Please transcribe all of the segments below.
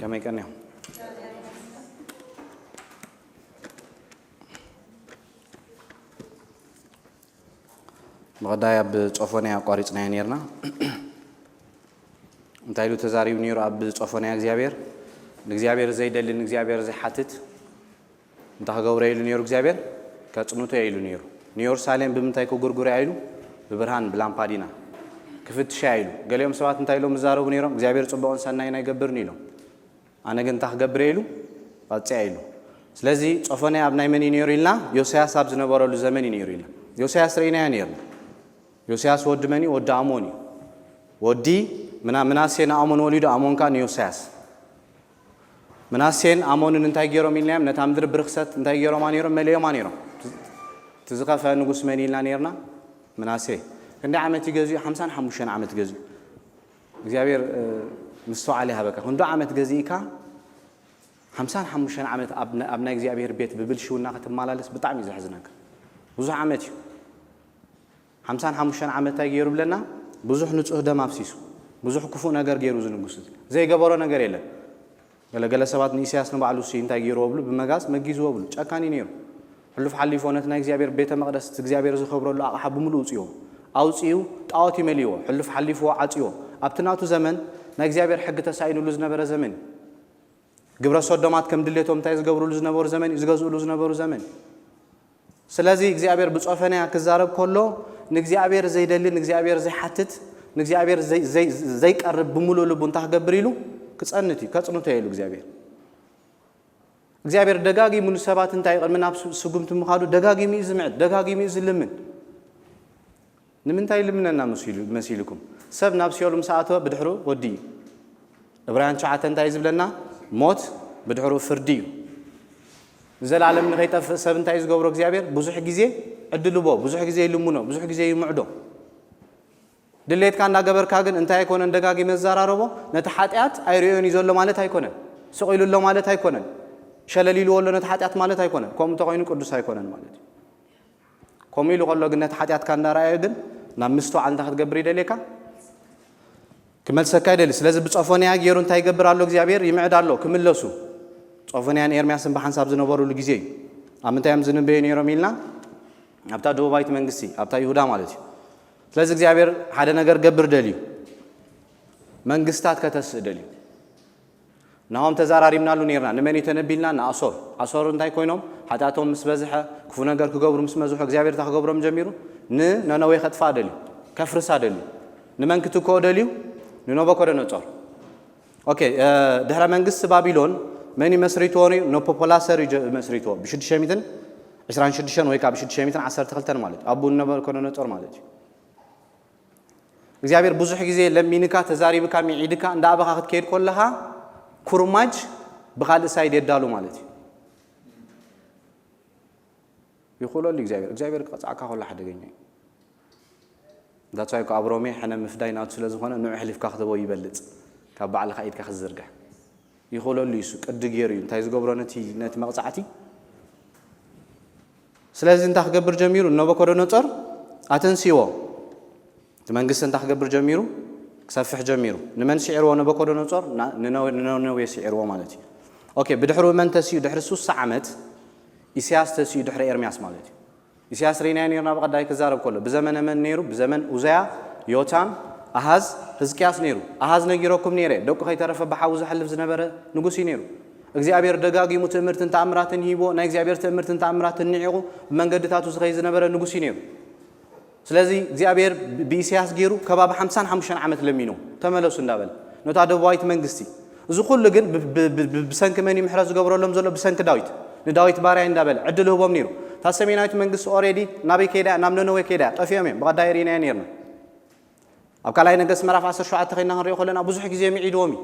ከመይ ቀኒኹም? ብቐዳይ ኣብ ጾፎንያ ኣቋሪጽናዮ ነይርና። እንታይ ኢሉ ተዛሪቡ ነይሩ ኣብ ጾፎንያ እግዚኣብሔር? ንእግዚኣብሔር ዘይደሊ፣ ንእግዚኣብሔር ዘይሓትት፣ እንታይ ክገብሮ ኢሉ ነይሩ እግዚኣብሔር? ከጽንቶ ኢሉ ነይሩ። ንየሩሳሌም ብምንታይ ክጉርጉርያ ኢሉ? ብብርሃን፣ ብላምፓዲና ክፍትሻ ኢሉ። ገሊኦም ሰባት እንታይ ኢሎም ይዛረቡ ነይሮም? እግዚኣብሔር ጽቡቕን ሰናይን ኣይገብርን ኢሎም። ኣነ ግን እንታይ ክገብር ኢሉ? ቀጽያ ኢሉ። ስለዚ ጾፎንያ ኣብ ናይ መን እዩ ነይሩ ኢልና? ዮስያስ ኣብ ዝነበረሉ ዘመን እዩ ነይሩ ኢልና። ዮስያስ ርኢናዮ ነይርና። ዮስያስ ወዲ መን እዩ? ወዲ ኣሞን እዩ። ወዲ ምና-፣ ምናሴ ንኣሞን ወሊዱ፣ ኣሞን ከኣ ንዮስያስ። ምናሴን ኣሞንን እንታይ ገይሮም ኢልናዮም? ነታ ምድሪ ብርክሰት እንታይ ገይሮማ ነይሮም? መሊኦማ ነይሮም። እቲ ዝኸፍአ ንጉስ መን ኢልና ነይርና? ምናሴ። ክንደይ ዓመት እዩ ገዚኡ? ሓምሳን ሓሙሽተን ዓመት ገዚኡ። እግዚኣብሔር፣ እ፣ ምስትውዓል ይሃበካ። ክንዱ ዓመት ገዚእካ ሓምሳን ሓሙሽተን ዓመት ኣብ ና-፣ ኣብ ናይ እግዚኣብሔር ቤት ብብልሽውና ክትመላለስ ብጣዕሚ እዩ ዘሕዝነካ። ብዙሕ ዓመት እዩ። ሓምሳን ሓሙሽተን ዓመት እንታይ ገይሩ ብለና? ብዙሕ ንጹህ ደም ኣፍሲሱ። ብዙሕ ክፉእ ነገር ገይሩ እዚ ንጉስ እዚ። ዘይገበሮ ነገር የለን። ገለ ገለ ሰባት ንኢሳያስ ንባዕሉ ሲ እንታይ ገይርዎ ብሉ? ብመጋዝ መጊዝዎ ብሉ። ጨካን እዩ ነይሩ። ሕሉፍ ሓሊፎ ነቲ ናይ እግዚኣብሔር ቤተ መቕደስ፣ እቲ እግዚኣብሔር ዝኸብረሉ ኣቕሓ ብምሉእ ውጽእዎ። ኣውጽኡ ጣዖት ይመልይዎ። ሕሉፍ ሓሊፍዎ ዓጽዎ። ኣብቲ ናቱ ዘመን ናይ እግዚኣብሔር ሕጊ ተሳኢኑሉ ዝነበረ ዘመን እዩ። ግብረ ሶዶማት ከም ድሌቶም እንታይ ዝገብሩሉ ዝነበሩ ዘመን እዩ፣ ዝገዝኡሉ ዝነበሩ ዘመን እዩ። ስለዚ እግዚኣብሔር ብጾፈንያ ክዛረብ ከሎ ንእግዚኣብሔር ዘይደሊ፣ ንእግዚኣብሔር ዘይሓትት፣ ንእግዚኣብሔር ዘይ-፣ ዘይ-፣ ዘይቀርብ ብምሉእ ልቡ እንታይ ክገብር ኢሉ? ክጸንት እዩ፣ ከጽንቶ ኢሉ እግዚኣብሔር። እግዚኣብሔር ደጋጊሙ ንሰባት እንታይ ቅድሚ ናብ ስ-፣ ስጉምቲ ምኻዱ ደጋጊሙ እዩ ዝምዕድ፣ ደጋጊሙ እዩ ዝልምን። ንምንታይ ይልምነና መሲሉ-፣ መሲልኩም? ሰብ ናብ ሲኦል ምስ ኣተወ ብድሕሩ ወዲ እዩ። ዕብራውያን ትሽዓተ እንታይ እዩ ዝብለና? ሞት ብድሕሩ ፍርዲ እዩ። ንዘለኣለም ንኸይጠፍእ ሰብ እንታይ እዩ ዝገብሮ እግዚኣብሔር? ብዙሕ ግዜ ዕድል ይቦ፣ ብዙሕ ግዜ ይልምኖ፣ ብዙሕ ግዜ ይምዕዶ። ድሌትካ እንዳገበርካ ግን እንታይ ኣይኮነን ደጋጊመ ዘራረቦ፣ ነቲ ሓጢኣት ኣይርእዮን እዩ ዘሎ ማለት ኣይኮነን። ስቕ ኢሉ ኣሎ ማለት ኣይኮነን። ሸለል ኢልዎ ኣሎ ነቲ ሓጢኣት ማለት ኣይኮነን። ከምኡ እንተኾይኑ ቅዱስ ኣይኮነን ማለት እዩ። ከምኡ ኢሉ ከሎ ግን ነቲ ሓጢኣትካ እንዳረኣየ ግን ናብ ምስትውዓል እንታይ ክትገብር ይደልየካ? ክመልሰካ ይደሊ። ስለዚ ብጾፎንያ ገይሩ እንታይ ይገብር ኣሎ እግዚኣብሔር? ይምዕድ ኣሎ ክምለሱ። ጾፎንያን ኤርምያስን ብሓንሳብ ዝነበሩሉ ግዜ እዩ። ኣብ ምንታይ እዮም ዝንበዩ ነይሮም ኢልና? ኣብታ ደቡባዊት መንግስቲ፣ ኣብታ ይሁዳ ማለት እዩ። ስለዚ እግዚኣብሔር ሓደ ነገር ገብር ደልዩ። መንግስታት ከተስእ ደልዩ። ናሆም ተዛራሪብናሉ ነይርና። ንመን እዩ ተነቢልና? ንኣሶር። ኣሶር እንታይ ኮይኖም? ሓጢኣቶም ምስ በዝሐ፣ ክፉ ነገር ክገብሩ ምስ መዝሑ፣ እግዚኣብሔር እንታይ ክገብሮም ጀሚሩ? ንነነዌ ከጥፍኣ ደልዩ። ከፍርሳ ደልዩ። ንመን ክትክኦ ደልዩ? ንነቦኮደነጾር። ኦኬ፣ እ፣ ድሕረ መንግስቲ ባቢሎን መን እዩ መስሪትዎ ነይሩ? ነፖፖላሰር እዩ ጀ-፣ መስሪትዎ። ብሽዱሽተ ሚእትን ዕስራን ሽዱሽተን ወይ ከዓ ብሽዱሽተ ሚእትን ዓሰርተ ክልተን ማለት እዩ። ኣቡኡ ንነቦኮደነጾር ማለት እዩ። እግዚኣብሔር ብዙሕ ግዜ ለሚንካ፣ ተዛሪብካ፣ ሚዒድካ፣ እንዳኣበኻ ክትከይድ ከለኻ ኩርማጅ ብኻልእ ሳይድ የዳሉ ማለት እዩ። ይኽእለሉ እግዚኣብሔር። እግዚኣብሔር ክቐጽዓካ ከሎ ሓደገኛ እዩ። That's why እኮ ኣብ ሮሜ ሕነ ምፍዳይ ናቱ ስለ ዝኾነ ንዑ ኣሕሊፍካ ክትህቦ ይበልጽ ካብ ባዕልኻ ኢድካ ክትዝርግሕ። ይኽእለሉ እዩ እሱ፣ ቅዲ ገይሩ እዩ እንታይ ዝገብሮ ነቲ፣ ነቲ መቕጻዕቲ። ስለዚ እንታይ ክገብር ጀሚሩ? ነቡከደነጾር ኣተንሲዎ። እቲ መንግስቲ እንታይ ክገብር ጀሚሩ? ክሰፍሕ ጀሚሩ። ንመን ስዒርዎ? ነቡከደነጾር ና-፣ ንነ-፣ ንነነዌ ስዒርዎ ማለት እዩ። ኦኬ፣ ብድሕሪኡ መን ተሲኡ? ድሕሪ ሱሳ ዓመት ኢሳያስ ተሲኡ፣ ድሕሪ ኤርምያስ ማለት እዩ። ኢሳያስ ርኢናዮ ነይርና ብቐዳይ ክዛረብ ከሎ። ብዘመነ መን ነይሩ? ብዘመን ኡዘያ፣ ዮታም፣ ኣሃዝ፣ ህዝቅያስ ነይሩ። ኣሃዝ ነጊረኩም ነይረ፣ ደቁ ከይተረፈ ብሓዊ ዘሕልፍ ዝነበረ ንጉስ እዩ ነይሩ። እግዚኣብሔር ደጋጊሙ ትእምርትን ተኣምራትን ሂብዎ፣ ናይ እግዚኣብሔር ትእምርትን ተኣምራትን ንዒቑ ብመንገድታቱ ዝኸይድ ዝነበረ ንጉስ እዩ ነይሩ። ስለዚ እግዚኣብሔር ብ-፣ ብኢሳያስ ገይሩ ከባቢ ሓምሳን ሓሙሽተን ዓመት ለሚኑ፣ "ተመለሱ" እንዳበለ ነታ ደቡባዊት መንግስቲ። እዚ ኩሉ ግን ብ-፣ ብ-፣ ብ-፣ ብ-፣ ብሰንኪ መን እዩ ምሕረት ዝገብረሎም ዘሎ? ብሰንኪ ዳዊት። "ንዳዊት ባርያይ" እንዳበለ ዕድል ህቦም ነይሩ። እታ ሰሜናዊት መንግስቲ ኦሬዲ ናበይ ከይዳ እያ? ናብ ነነዌ ከይዳ እያ። ጠፊኦም እዮም። ብቐዳይ ርኢናዮ ነይርና። ኣብ ካልኣይ ነገስት ምዕራፍ ዓሰርተ ሸውዓተ ከይድና ክንሪኦ ከለና ብዙሕ ግዜ ምዒድዎም እዩ።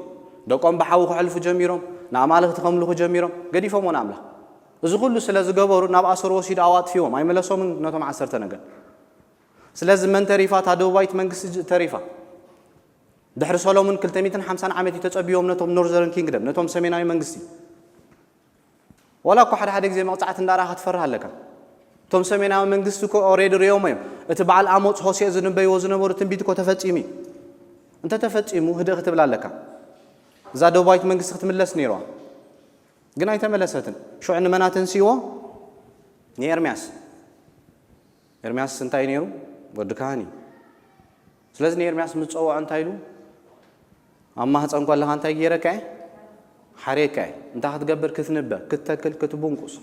ደቆም ብሓዊ ከሕልፉ ጀሚሮም፣ ንኣማልኽቲ ከምልኹ ጀሚሮም፣ ገዲፎምዎ ንኣምላኽ። እዚ ኩሉ ስለ ዝገበሩ ናብ ኣሶር ወሲዱ ኣዋጥፊዎም፣ ኣይመለሶምን ነቶም ዓሰርተ ነገድ። ስለዚ መን ተሪፋ? እታ ደቡባዊት መንግስቲ ጅ-፣ ተሪፋ። ድሕሪ ሰሎሙን ክልተ ሚእትን ሓምሳን ዓመት እዩ ተጸቢዎም ነቶም ኖርዘርን ኪንግደም፣ ነቶም ሰሜናዊ መንግስቲ። ዋላ እኮ ሓደ ሓደ ግዜ መቕጻዕቲ እንዳረኣኻ ትፈርህ ኣለካ። እቶም ሰሜናዊ መንግስቲ እኮ ኦሬዲ ሪኦም እዮም። እቲ በዓል ኣሞጽ ሆሴዕ ዝንበይዎ ዝነበሩ ትንቢት እኮ ተፈጺሙ እዩ። እንተ ተፈጺሙ ህድእ ክትብል ኣለካ። እዛ ደቡባዊት መንግስቲ ክትምለስ ነይርዋ፣ ግን ኣይተመለሰትን። ሽዑ ንመን ኣተንስእዎ? ንኤርምያስ። ኤርምያስ እንታይ ነይሩ? ወዲ ካህን እዩ። ስለዚ ንኤርምያስ ምስ ጸውዖ እንታይ ኢሉ? ኣብ ማህፀን ከለኻ እንታይ ገይረካ እየ? ሓርየካ እየ። እንታይ ክትገብር? ክትንበ፣ ክትተክል፣ ክትቡንቁስ።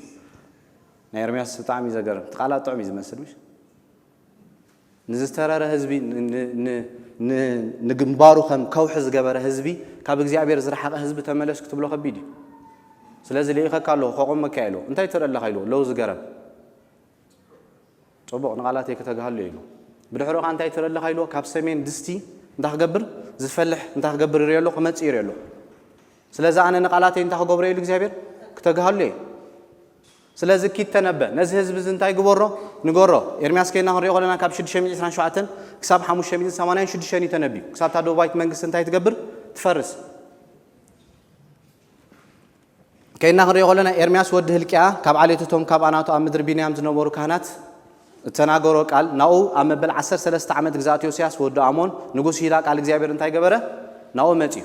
ናይ ኤርምያስ ብጣዕሚ እዩ ዘገርም። እቲ ቃላት ጥዑም እዩ ዝመስል፣ ምሽ? ንዝተረረ ህዝቢ፣ ን-፣ ን-፣ ን-፣ ን-፣ ንግንባሩ ከም ከውሒ ዝገበረ ህዝቢ፣ ካብ እግዚኣብሔር ዝረሓቐ ህዝቢ ተመለስ ክትብሎ ከቢድ እዩ። ስለዚ ልኢኸካ ኣለኹ፣ ከቑመካ እየ ኢልዎ። እንታይ ትርኢ ኣለኻ ኢልዎ? ለው ዝገረም። ጽቡቕ፣ ንቓላተይ ክተግሃሉ እየ ኢሉ። ብድሕሪኡ ኸዓ እንታይ ትርኢ ኣለኻ ኢልዎ? ካብ ሰሜን ድስቲ እንታይ ክገብር? ዝፈልሕ እንታይ ክገብር ይርኢ ኣሎ? ክመጽእ ይርኢ ኣሎ። ስለዚ ኣነ ንቓላተይ እንታይ ክገብሮ ኢሉ እግዚኣብሔር? ክተግሃሉ እየ። ስለዚ ኪድ ተነበ፣ ነዚ ህዝቢ እዚ እንታይ ግበሮ? ንገሮ። ኤርምያስ ከይና ክንሪኦ ከለና ካብ ሽዱሽተ ሚእትን ዕስራን ሸውዓተን ክሳብ ሓሙሽተ ሚእትን ሰማንያን ሽዱሽተን እዩ ተነቢዩ። ክሳብ እታ ደቡባዊት መንግስቲ እንታይ ትገብር? ትፈርስ። ከይና ክንሪኦ ከለና ኤርምያስ ወዲ ህልቅያ ካብ ዓሌት እቶም ካብ ኣናቶ ኣብ ምድሪ ቢንያም ዝነበሩ ካህናት እተናገሮ ቃል፣ ናኡ ኣብ መበል ዓሰርተ ሰለስተ ዓመት ግዝኣት ዮስያስ ወዲ ኣሞን ንጉስ ይሁዳ ቃል እግዚኣብሔር እንታይ ገበረ? ናኡ መጽዩ።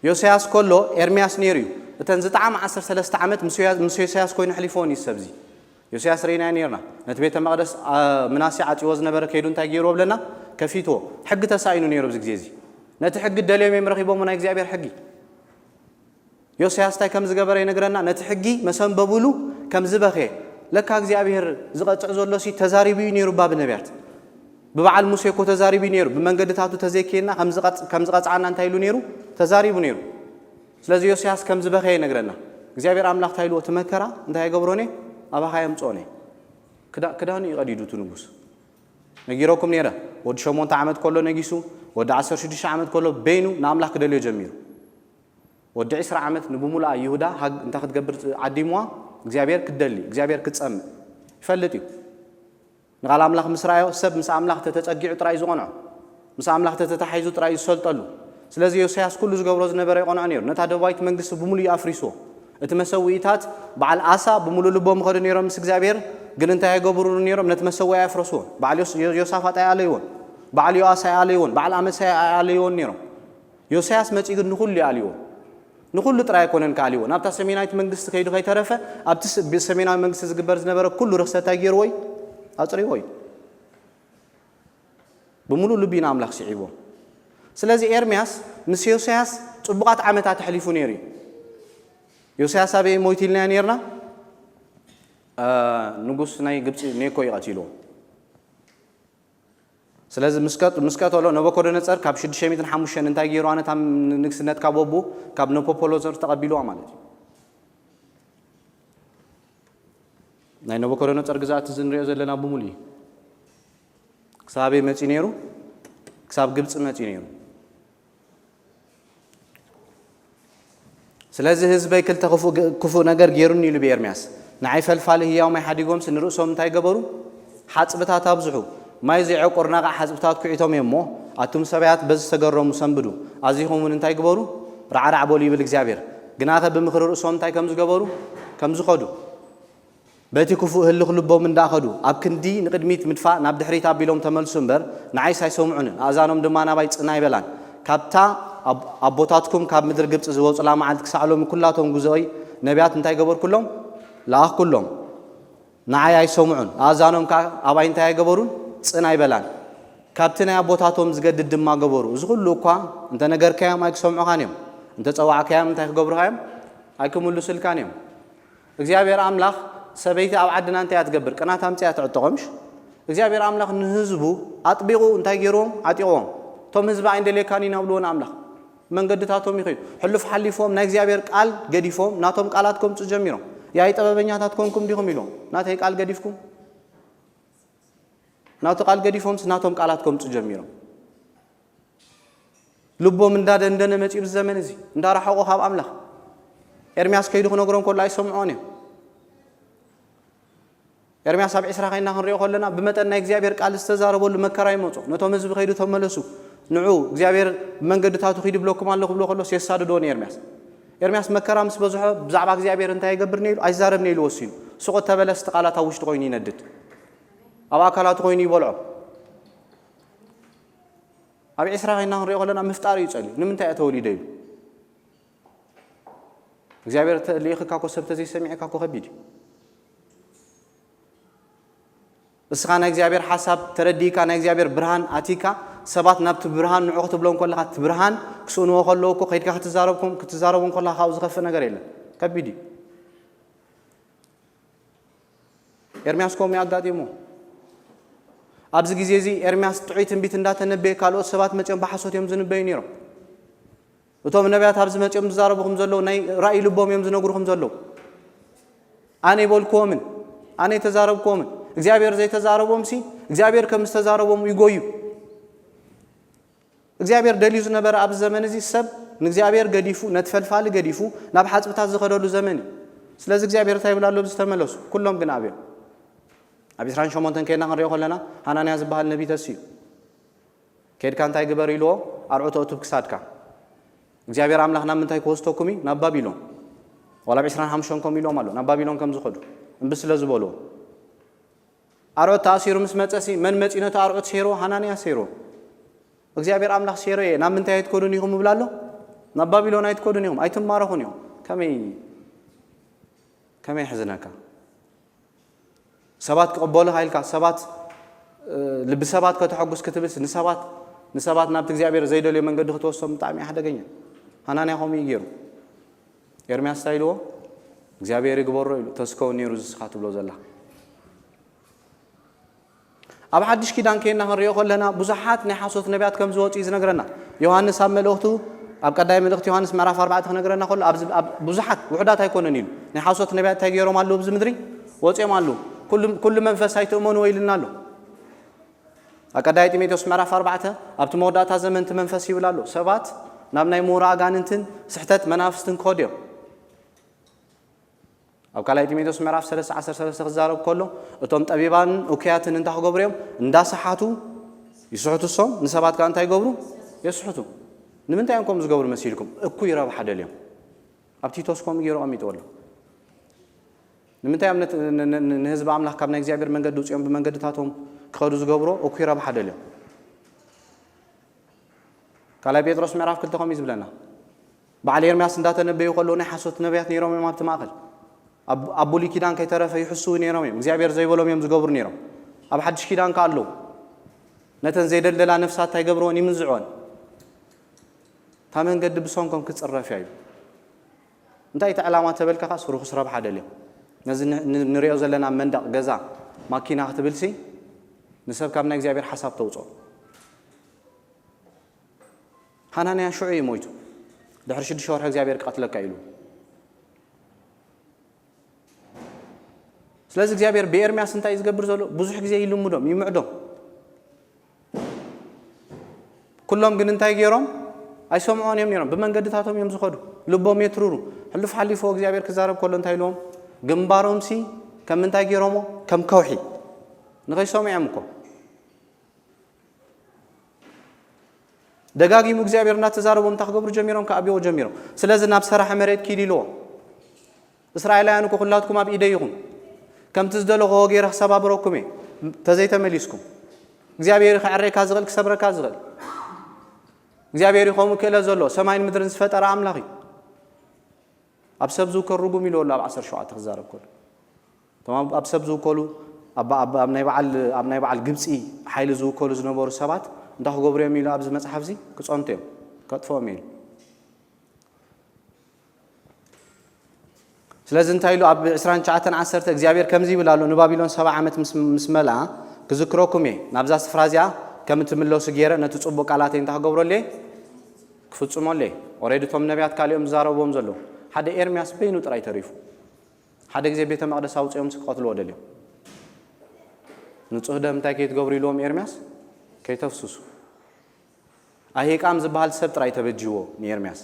ዮስያስ ከሎ ኤርምያስ ነይሩ እዩ። እተን ዝጠዓማ ዓሰርተ ሰለስተ ዓመት ምስ ዮያ-፣ ምስ ዮስያስ ኮይኑ ኣሕሊፍዎን እዩ ሰብዚ። ዮስያስ ርኢናዮ ነይርና። ነቲ ቤተ መቕደስ፣ አ፣ ምናሴ ዓጽይዎ ዝነበረ ከይዱ እንታይ ገይርዎ ብለና? ከፊትዎ። ሕጊ ተሳኢኑ ነይሩ ኣብዚ ግዜ እዚ። ነቲ ሕጊ ደልዮም እዮም ረኺቦምዎ፣ ናይ እግዚኣብሔር ሕጊ። ዮስያስ እንታይ ከም ዝገበረ ይነግረና። ነቲ ሕጊ መሰንበብሉ ከም ዝበኸየ፣ ለካ እግዚኣብሔር ዝቐጽዕ ዘሎሲ ተዛሪቡ እዩ ነይሩ እባ ብነቢያት። ብበዓል ሙሴ እኮ ተዛሪቡ እዩ ነይሩ። ብመንገድታቱ ተዘይከይድና ከም ዝቐጽ-፣ ከም ዝቐጽዓና እንታይ ኢሉ ነይሩ? ተዛሪቡ ነይሩ። ስለዚ ዮስያስ ከም ዝበኸየ ይነግረና። እግዚኣብሔር ኣምላኽ እንታይ ኢልዎ? እቲ መከራ እንታይ ኣይገብሮን እየ? ኣባኻ የምጽኦን እየ። ክዳ-፣ ክዳኑ እዩ ቀዲዱ እቲ ንጉስ። ነጊረኩም ነይረ። ወዲ ሸሞንተ ዓመት ከሎ ነጊሱ፣ ወዲ ዓሰርተ ሽዱሽተ ዓመት ከሎ በይኑ ንኣምላኽ ክደልዮ ጀሚሩ። ወዲ ዕስራ ዓመት ንብሙሉኣ ይሁዳ ሃግ-፣ እንታይ ክትገብር ዓዲምዋ? እግዚኣብሔር ክትደሊ፣ እግዚኣብሔር ክትጸምእ ይፈልጥ እዩ። ንቓል ኣምላኽ ምስ ረኣዮ፣ ሰብ ምስ ኣምላኽ ተተጸጊዑ ጥራይ ዝቐንዖ፣ ምስ ኣምላኽ ተተታሒዙ ጥራይ ዝሰልጠሉ። ስለዚ ዮስያስ ኩሉ ዝገብሮ ዝነበረ ይቐንዖ ነይሩ። ነታ ደቡባዊት መንግስቲ ብምሉኡ ኣፍሪስዎ። እቲ መሰውኢታት በዓል ኣሳ ብምሉእ ልቦም ይኸዱ ነይሮም ምስ እግዚኣብሔር፣ ግን እንታይ ኣይገብሩሉ ነይሮም? ነቲ መሰውኢ ኣየፍረስዎን። በዓል ዮስ-፣ ዮ-፣ ዮሳፋጥ ኣይኣለይዎን። በዓል ዮኣስ ኣይኣለይዎን። በዓል ኣመሳይ ኣይኣለይዎን ነይሮም። ዮስያስ መጺኡ ግን ንኹሉ ይኣልዎ። ንኹሉ ጥራይ ኣይኮነን ክኣልዎ። ናብታ ሰሜናዊት መንግስቲ ከይዱ ከይተረፈ፣ ኣብቲ ስ-፣ ብ-፣ ሰሜናዊ መንግስቲ ዝግበር ዝነበረ ኩሉ ርኽሰት እንታይ ገይርዎ እዩ? ኣጽሪዎ እዩ። ብምሉእ ልቢ እዩ ንኣምላኽ ስዒቦ። ስለዚ ኤርምያስ ምስ ዮስያስ ጽቡቓት ዓመታት ኣሕሊፉ ነይሩ እዩ። ዮስያስ ኣበይ ሞይቱ ኢልናዮ ነይርና? እ፣ ንጉስ ናይ ግብጺ ኔኮ እዩ ቀቲልዎ። ስለዚ ምስ ቀ-፣ ምስ ቀተሎ፣ ነቡከደነጸር ካብ ሽዱሽተ ሚእትን ሓሙሽተን እንታይ ገይሩ? ኣነ ታም ንግስነት ካብ ወቡ፣ ካብ ነፖፖሎዘር ተቐቢልዋ ማለት እዩ። ናይ ነቡከደነጸር ግዛት እዚ ንሪኦ ዘለና ብምሉእ እዩ። ክሳብ ኣበይ መጺኡ ነይሩ? ክሳብ ግብጺ መጺኡ ነይሩ። ስለዚ ህዝበይ ክልተ ክፉእ ግ-፣ ክፉእ ነገር ገይሩኒ ኢሉ ብኤርምያስ። ንዓይ ፈልፋሊ ህያው ማይ ሓዲጎምሲ ንርእሶም እንታይ ገበሩ? ሓጽብታት ኣብዝሑ። ማይ ዘይዕቁር ናቓዕ ሓጽብታት ኩዒቶም እዮም እሞ፣ ኣቱም ሰብያት በዚ ዝተገረሙ ሰንብዱ። ኣዚኹም እውን እንታይ ግበሩ? ራዕራዕ በሉ ይብል እግዚኣብሔር። ግናኸ ብምኽሪ ርእሶም እንታይ ከም ዝገበሩ? ከም ዝኸዱ። በቲ ክፉእ ህልኽ ልቦም እንዳኸዱ፣ ኣብ ክንዲ ንቕድሚት ምድፋእ ናብ ድሕሪት ኣቢሎም ተመልሱ እምበር፣ ንዓይስ ኣይሰምዑንን፣ ኣእዛኖም ድማ ናባይ ጽን ኣይበላን። ካብታ ኣብ-፣ ኣቦታትኩም ካብ ምድሪ ግብጺ ዝወጹላ መዓልቲ ክሳዕ ሎሚ ኩላቶም ግዞይ ነቢያት እንታይ ገበርኩሎም? ለኣኽኩሎም። ንዓይ ኣይሰምዑን፣ ኣእዛኖም ከኣ ኣባይ እንታይ ኣይገበሩን? ጽን ኣይበላን። ካብቲ ናይ ኣቦታቶም ዝገድድ ድማ ገበሩ። እዚ ኩሉ እኳ እንተ ነገርካዮም ኣይክሰምዑኻን እዮም፣ እንተ ጸዋዕካዮም እንታይ ክገብሩኻ እዮም? ኣይክምልሱልካን እዮም። እግዚኣብሔር ኣምላኽ ሰበይቲ ኣብ ዓድና እንታይ እያ ትገብር? ቅናት ኣምጺኣ ትዕጥቖ ምሽ? እግዚኣብሔር ኣምላኽ ንህዝቡ ኣጥቢቑ እንታይ ገይርዎም? ዓጢቕዎም። እቶም ህዝቢ ኣይንደልየካን ኢና ብልዎ ንኣምላኽ። መንገድታቶም ይኸዩ። ሕሉፍ ሓሊፎም ናይ እግዚኣብሔር ቃል ገዲፎም ናቶም ቃላት ከምጹ ጀሚሮም። ያይ ጥበበኛታት ኮንኩም ዲኹም ኢሎም። ናተይ ቃል ገዲፍኩም? ናቱ ቃል ገዲፎምስ ናቶም ቃላት ከምጹ ጀሚሮም። ልቦም እንዳደንደነ መጺኡ ብዚ ዘመን እዚ፣ እንዳረሓቑ ካብ ኣምላኽ። ኤርምያስ ከይዱ ክነግሮም ከሎ ኣይሰምዖን እዮም። ኤርምያስ ኣብ ዕስራ ከይና ክንሪኦ ከለና ብመጠን ናይ እግዚኣብሔር ቃል ዝተዛረበሉ መከራ ይመጾ። ነቶም ህዝቢ ከይዱ ተመለሱ፣ ንዑ እግዚኣብሔር ብመንገድታቱ ኪዱ ይብለኩም ኣሎ ክብሎ ከሎስ የሳድድዎ ንኤርምያስ። ኤርምያስ መከራ ምስ በዝሖ ብዛዕባ እግዚኣብሔር እንታይ ይገብር ነይሉ? ኣይዛረብን ኢሉ ወሲኑ። ሱቕ እተበለስ እቲ ቃላት ኣብ ውሽጢ ኮይኑ ይነድድ። ኣብ ኣካላቱ ኮይኑ ይበልዖ። ኣብ ዕስራ ከይና ክንሪኦ ከለና ምፍጣር እዩ ጸልዩ። ንምንታይ እየ ተወሊደ ኢሉ። እግዚኣብሔር ልኢኽካ እኮ ሰብ ተዘይሰሚዕካ እኮ ከቢድ እዩ። እስኻ ናይ እግዚኣብሔር ሓሳብ ተረዲእካ ናይ እግዚኣብሔር ብርሃን ኣቲካ ሰባት ናብቲ ብርሃን ንዑ ክትብሎም ከለኻ እቲ ብርሃን ክስእንዎ ከለዉ እኮ ከይድካ ክትዛረብኩም ክትዛረቦም ከለኻ ካብኡ ዝኸፍእ ነገር የለን። ከቢድ እዩ። ኤርምያስ ከምኡ ኣጋጢሞ። ኣብዚ ግዜ እዚ ኤርምያስ ጥዑይ ትንቢት እንዳተነበየ ካልኦት ሰባት መፅኦም ብሓሶት እዮም ዝንበዩ ነይሮም። እቶም ነቢያት ኣብዚ መፅኦም ዝዛረቡ ከም ዘለዉ ናይ ራእይ ልቦም እዮም ዝነግሩ ከም ዘለዉ ኣነ ይበልክዎምን ኣነ የተዛረብክዎምን እግዚኣብሔር ዘይተዛረቦም ሲ እግዚኣብሔር ከም ዝተዛረቦም ይጎዩ። እግዚኣብሔር ደልዩ ዝነበረ ኣብዚ ዘመን እዚ ሰብ ንእግዚኣብሔር ገዲፉ ነቲ ፈልፋሊ ገዲፉ ናብ ሓፅብታት ዝኸደሉ ዘመን እዩ። ስለዚ እግዚኣብሔር እንታይ ይብል ኣሎ ዝተመለሱ ኩሎም ግን ኣብዮም። ኣብ ዕስራን ሸሞንተን ከይድና ክንሪኦ ከለና ሃናንያ ዝበሃል ነቢ ተስዩ ከይድካ እንታይ ግበር ኢልዎ ኣርዑቶ እቱብ ክሳድካ እግዚኣብሔር ኣምላኽ ናብ ምንታይ ክወስደኩም እዩ ናብ ባቢሎን ዋላ ኣብ ዕስራን ሓሙሽተን ከም ኢልዎም ኣሎ ናብ ባቢሎን ከም ዝኸዱ እምቢ ስለ ዝበልዎ ኣርዑት ተኣሲሩ ምስ መጸሲ መን መጺኡ ነቲ ኣርዑት ሰይርዎ ሃናንያ ሰይርዎ እግዚኣብሔር ኣምላኽ ሰይሮ እየ ናብ ምንታይ ኣይትከዱን ኢኹም ይብል ኣሎ ናብ ባቢሎን ኣይትከዱን ኢኹም ኣይትማረኹን ኢኹም ከመይ ከመይ ይሕዝነካ ሰባት ክቕበሉኻ ኢልካ ሰባት ልቢ ሰባት ከተሐጉስ ክትብልስ ንሰባት ንሰባት ናብቲ እግዚኣብሔር ዘይደልዮ መንገዲ ክትወስዶም ብጣዕሚ ሓደገኛ ሃናንያ ከምኡ እዩ ገይሩ ኤርምያስ እንታይ ኢልዎ እግዚኣብሔር ይግበሮ ኢሉ ተስከው ነይሩ ዝስኻ ትብሎ ዘላ ኣብ ሓድሽ ኪዳን ከይና ክንሪኦ ከለና ብዙሓት ናይ ሓሶት ነቢያት ከም ዝወፁ እዩ ዝነግረና ዮሃንስ ኣብ መልእኽቱ ኣብ ቀዳይ መልእኽቲ ዮሃንስ ምዕራፍ ኣርባዕተ ክነግረና ከሎ ብዙሓት ውሑዳት ኣይኮነን ኢሉ ናይ ሓሶት ነቢያት እንታይ ገይሮም ኣለዉ ኣብዚ ምድሪ ወፂኦም ኣለዉ ኩሉ መንፈስ ኣይትእመንዎ ኢልና ኣሎ ኣብ ቀዳይ ጢሞቴዎስ ምዕራፍ ኣርባዕተ ኣብቲ መወዳእታ ዘመን እቲ መንፈስ ይብል ኣሎ ሰባት ናብ ናይ ምውራ ኣጋንንትን ስሕተት መናፍስትን ክኸዱ እዮም ኣብ ካልኣይ ጢሞቴዎስ ምዕራፍ ሰለስተ ዓሰርተ ሰለስተ ክዛረብ ከሎ እቶም ጠቢባን እኩያትን እንታይ ክገብሩ እዮም እንዳሰሓቱ ይስሕቱ እሶም ንሰባት ከዓ እንታይ ይገብሩ የስሕቱ ንምንታይ እዮም ከምኡ ዝገብሩ መሲልኩም እኩይ ረብሓ ደልዮም ኣብ ቲቶስ ከምኡ ገይሩ ቀሚጡ ኣሎ ንምንታይ እዮም ንህዝቢ ኣምላኽ ካብ ናይ እግዚኣብሔር መንገዲ ውፅኦም ብመንገድታቶም ክኸዱ ዝገብሮ እኩይ ረብሓ ደልዮም ካልኣይ ጴጥሮስ ምዕራፍ ክልተ ከምኡ እዩ ዝብለና በዓል ኤርምያስ እንዳተነበዩ ከለዉ ናይ ሓሶት ነቢያት ነይሮም እዮም ኣብቲ ማእኸል ኣብ ብሉይ ኪዳን ከይተረፈ ይሕስዉ ነይሮም እዮም እግዚኣብሔር ዘይበሎም እዮም ዝገብሩ ነይሮም ኣብ ሓድሽ ኪዳን ከ ኣለዉ ነተን ዘይደልደላ ነፍሳት እንታይ ገብርወን ይምንዝዕወን እታ መንገዲ ብሰንኮም ክፅረፍ እያ እዩ እንታይ እቲ ዕላማ ተበልካ ካስ ርኹስ ረብሓ ደልዮም ነዚ ንሪኦ ዘለና መንደቕ ገዛ ማኪና ክትብልሲ ንሰብ ካብ ናይ እግዚኣብሔር ሓሳብ ተውፅኦ ሃናንያ ሽዑ እዩ ሞይቱ ድሕሪ ሽዱሽተ ወርሒ እግዚኣብሔር ክቐትለካ ኢሉ ስለዚ እግዚኣብሔር ብኤርምያስ እንታይ እዩ ዝገብር ዘሎ ብዙሕ ግዜ ይልምዶም ይምዕዶም ኩሎም ግን እንታይ ገይሮም ኣይሰምዖን እዮም ነይሮም ብመንገድታቶም እዮም ዝኸዱ ልቦም የትርሩ ሕሉፍ ሓሊፎ እግዚኣብሔር ክዛረብ ከሎ እንታይ ኢልዎም ግንባሮምሲ ከም ምንታይ ገይሮሞ ከም ከውሒ ንኸይሰምዑ እዮም እኮ ደጋጊሙ እግዚኣብሔር እናተዛረቦም እንታይ ክገብሩ ጀሚሮም ክኣብዎ ጀሚሮም ስለዚ ናብ ሰራሕ መሬት ኪድ ኢልዎ እስራኤላውያን እኮ ኩላትኩም ኣብ ኢደይ ኢኹም ከምቲ ዝደለኹዎ ገይረ ክሰባብረኩም እየ ተዘይተመሊስኩም እግዚኣብሔር ከዕሬካ ዝኽእል ክሰብረካ ዝኽእል እግዚኣብሔር ከምኡ ክእለ ዘሎ ሰማይን ምድርን ዝፈጠረ ኣምላኽ እዩ ኣብ ሰብ ዝውከል ርጉም ኢሉ ኣሎ ኣብ ዓሰርተ ሸውዓተ ክዛረብ ከሎ እቶም ኣብ ሰብ ዝውከሉ ኣብ ናይ በዓል ግብፂ ሓይሊ ዝውከሉ ዝነበሩ ሰባት እንታይ ክገብሩ እዮም ኢሉ ኣብዚ መፅሓፍ እዚ ክፀንቱ እዮም ከጥፍኦም ኢሉ ስለዚ እንታይ ኢሉ ኣብ ዕስራን ትሽዓተን ዓሰርተ እግዚኣብሔር ከምዚ ይብል ኣሎ ንባቢሎን ሰባ ዓመት ምስ መልኣ ክዝክረኩም እየ ናብዛ ስፍራ እዚኣ ከም እትምለሱ ገይረ ነቲ ፅቡቅ ቃላተይ እንታይ ክገብረሉ እየ ክፍፅመሉ እየ ኦሬዲ እቶም ነቢያት ካሊኦም ዝዛረብዎም ዘለዉ ሓደ ኤርምያስ በይኑ ጥራይ ተሪፉ ሓደ ግዜ ቤተ መቅደስ ኣውፅኦም ክቐትልዎ ደልዮም ንፁህ ደም እንታይ ከይትገብሩ ኢልዎም ኤርምያስ ከይተፍስሱ ኣሂቃም ዝበሃል ሰብ ጥራይ ተበጅዎ ንኤርምያስ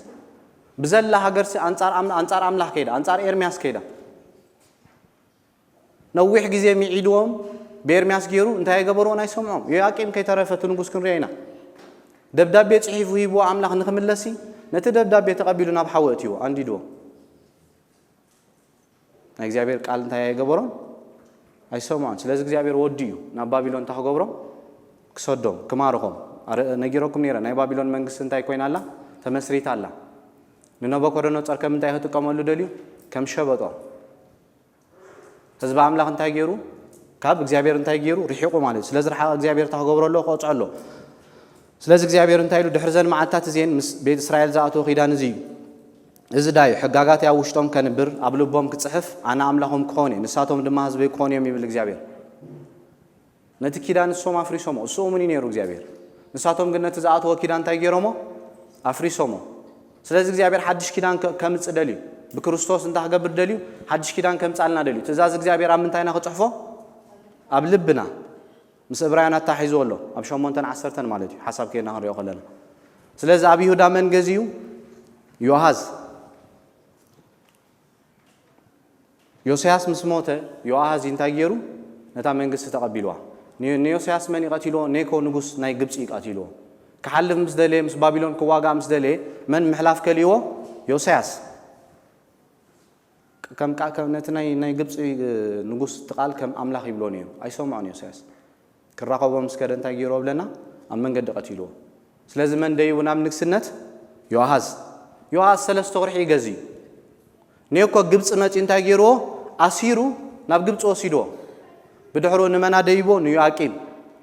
ብዘላ ሃገርሲ ኣንፃር ኣምላኽ ከይዳ ኣንፃር ኤርምያስ ከይዳ ነዊሕ ግዜ ሚዒድዎም ብኤርምያስ ገይሩ እንታይ የገበርዎ ናይ ሰምዖም ዮያቂም ከይተረፈ እቲ ንጉስ ክንሪኦ ኢና ደብዳቤ ፅሒፉ ሂብዎ ኣምላኽ ንክምለሲ ነቲ ደብዳቤ ተቐቢሉ ናብ ሓዊ እትዎ ኣንዲድዎ ናይ እግዚኣብሔር ቃል እንታይ ኣይገበሮን ኣይሰምዖን ስለዚ እግዚኣብሔር ወዲ እዩ ናብ ባቢሎን እንታይ ክገብሮም ክሰዶም ክማርኾም ነጊረኩም ነረ ናይ ባቢሎን መንግስቲ እንታይ ኮይና ኣላ ተመስሪታ ኣላ ንነቦኮደነጾር ከም እንታይ ክጥቀመሉ ደልዩ? ከም ሸበጦ። ህዝቢ ኣምላኽ እንታይ ገይሩ? ካብ እግዚኣብሔር እንታይ ገይሩ? ርሒቑ ማለት እዩ። ስለዚ ርሓቕ እግዚኣብሔር እንታይ ክገብሮ ኣለዎ? ክቐጽዖ ኣለዎ። ስለዚ እግዚኣብሔር እንታይ ኢሉ? ድሕሪ ዘን መዓልትታት እዚኤን ምስ ቤት እስራኤል ዝኣተወ ኪዳን እዚ እዩ። እዚ ዳዩ ሕጋጋት ኣብ ውሽጦም ከንብር ኣብ ልቦም ክጽሕፍ ኣነ ኣምላኾም ክኾን እየ፣ ንሳቶም ድማ ህዝበይ ክኾኑ እዮም ይብል እግዚኣብሔር። ነቲ ኪዳን እሶም ኣፍሪሶሞ፣ እሱ እሙን እዩ ነይሩ እግዚኣብሔር። ንሳቶም ግን ነቲ ዝኣተወ ኪዳን እንታይ ገይሮሞ? ኣፍሪሶሞ። ስለዚ እግዚኣብሔር ሓድሽ ኪዳን ከ-፣ ከምጽእ ደልዩ፣ ብክርስቶስ እንታይ ክገብር ደልዩ? ሓድሽ ኪዳን ከምጻልና ደልዩ። ትእዛዝ እግዚኣብሔር ኣብ ምንታይና ክጽሕፎ? ኣብ ልብና። ምስ እብራውያን ኣታሒዝዎ ኣሎ፣ ኣብ ሸሞንተን ዓሰርተን ማለት እዩ፣ ሓሳብ ኬድና ክንሪኦ ከለና። ስለዚ ኣብ ይሁዳ መን ገዚኡ? ዮኣሃዝ። ዮስያስ ምስ ሞተ፣ ዮኣሃዝ እንታይ ገይሩ? ነታ መንግስቲ ተቐቢልዋ። ን-፣ ንዮስያስ መን እዩ ቀቲልዎ? ኔኮ ንጉስ ናይ ግብፂ እዩ ቀቲልዎ። ክሓልፍ ምስ ደለየ፣ ምስ ባቢሎን ክዋጋእ ምስ ደለየ፣ መን ምሕላፍ ከልእዎ? ዮስያስ። ከም ቃ-፣ ከም ነቲ ናይ፣ ናይ ግብፂ፣ እ፣ ንጉስ እቲ ቃል ከም ኣምላኽ ይብሎ ነይሩ። ኣይሰምዖን ዮስያስ። ክራኸቦም ምስ ከደ እንታይ ገይርዎ ብለና? ኣብ መንገዲ ቀቲልዎ። ስለዚ መን ደይቡ ናብ ንግስነት? ዮኣሃዝ። ዮኣሃዝ ሰለስተ ወርሒ ይገዝእ እዩ። ኔኮ ግብፂ መፂኡ እንታይ ገይርዎ? ኣሲሩ ናብ ግብፂ ወሲድዎ። ብድሕሩ ንመና ደይቦ? ንዮኣቂም፣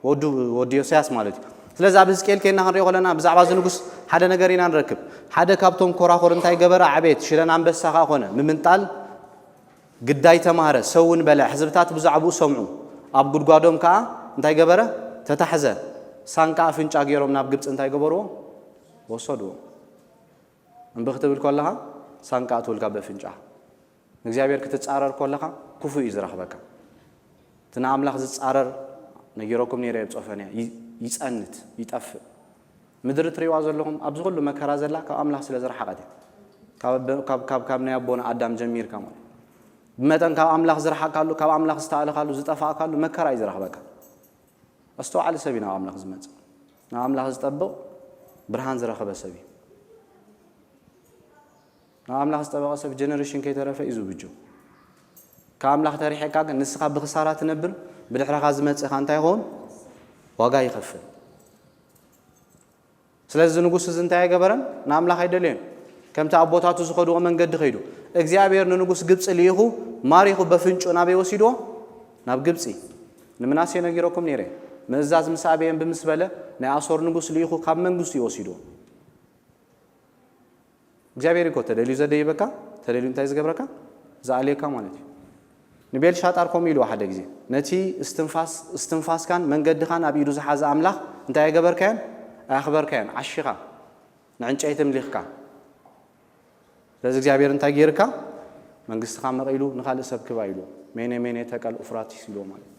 ወዱ፣ ወዲ ዮስያስ ማለት እዩ። ስለዚ ኣብ ህዝቅኤል ኬድና ክንሪኦ ከለና ብዛዕባ እዚ ንጉስ ሓደ ነገር ኢና ንረክብ። ሓደ ካብቶም ኮራኹር እንታይ ገበረ? ዓቤት ሽረን ኣንበሳ ከኣ ኮነ። ምምንጣል ግዳይ ተማህረ፣ ሰውን በልዐ፣ ህዝብታት ብዛዕባኡ ሰምዑ። ኣብ ጉድጓዶም ከኣ እንታይ ገበረ? ተታሕዘ። ሳንቃ ኣፍንጫ ገይሮም ናብ ግብፂ እንታይ ገበርዎ? ወሰድዎ። እምቢ ክትብል ከለኻ ሳንቃ ኣትውልካ በፍንጫ። ንእግዚኣብሔር ክትጻረር ከለኻ ክፉእ እዩ ዝረኽበካ። እቲ ንኣምላኽ ዝጻረር ነጊረኩም ነይረ ኣብ ጾፈንያ፣ ይ-፣ ይጸንት፣ ይጠፍእ። ምድሪ ትርእይዋ ዘለኹም ኣብዚ ኩሉ መከራ ዘላ ካብ ኣምላኽ ስለ ዝረሓቐት እያ። ካብ ኣቦ-፣ ካብ፣ ካብ፣ ካብ ናይ ኣቦና ኣዳም ጀሚርካ ማለት እዩ። ብመጠን ካብ ኣምላኽ ዝረሓቕካሉ፣ ካብ ኣምላኽ ዝተኣለኻሉ፣ ዝጠፋእካሉ መከራ እዩ ዝረኽበካ። ኣስተውዓሊ ሰብ እዩ ናብ ኣምላኽ ዝመጽእ። ናብ ኣምላኽ ዝጠብቕ ብርሃን ዝረኸበ ሰብ እዩ። ናብ ኣምላኽ ዝጠበቐ ሰብ ጀነሬሽን ከይተረፈ እዩ ዝብጆ። ካብ ኣምላኽ ተሪሕካ ግን ንስኻ ብኽሳራ ትነብር፣ ብድሕረኻ ዝመጽእኻ እንታይ ይኸውን? ዋጋ ይኸፍል። ስለዚ ንጉስ እዚ እንታይ ኣይገበረን? ንኣምላኽ ኣይደለዮን። ከምቲ ኣቦታቱ ዝኸድዎ መንገዲ ኸይዱ። እግዚኣብሔር ንንጉስ ግብፂ ልኢኹ፣ ማሪኹ በፍንጩ ናበይ ወሲድዎ? ናብ ግብፂ። ንምናሴ ነጊረኩም ነይረ። ምእዛዝ ምስ ኣበየን ብምስ በለ፣ ናይ ኣሶር ንጉስ ልኢኹ ካብ መንግስቱ እዩ ወሲድዎ። እግዚኣብሔር እኮ ተደልዩ ዘደይበካ፣ ተደልዩ እንታይ ዝገብረካ? ዝኣልየካ ማለት እዩ። ንቤልሻጣር ከምኡ ኢልዎ ሓደ ግዜ፣ ነቲ እስትንፋስ-፣ እስትንፋስካን መንገድኻን ኣብ ኢዱ ዝሓዘ ኣምላኽ እንታይ ኣይገበርካዮን? ኣየኽበርካዮን። ዓሺኻ፣ ንዕንጨይቲ ምሊኽካ። ስለዚ እግዚኣብሔር እንታይ ገይርካ? መንግስትኻ መቒሉ ንኻልእ ሰብ ክባ ኢልዎ። ሜኔ ሜኔ ተቀል ኡፍራቲስ ኢልዎ ማለት እዩ።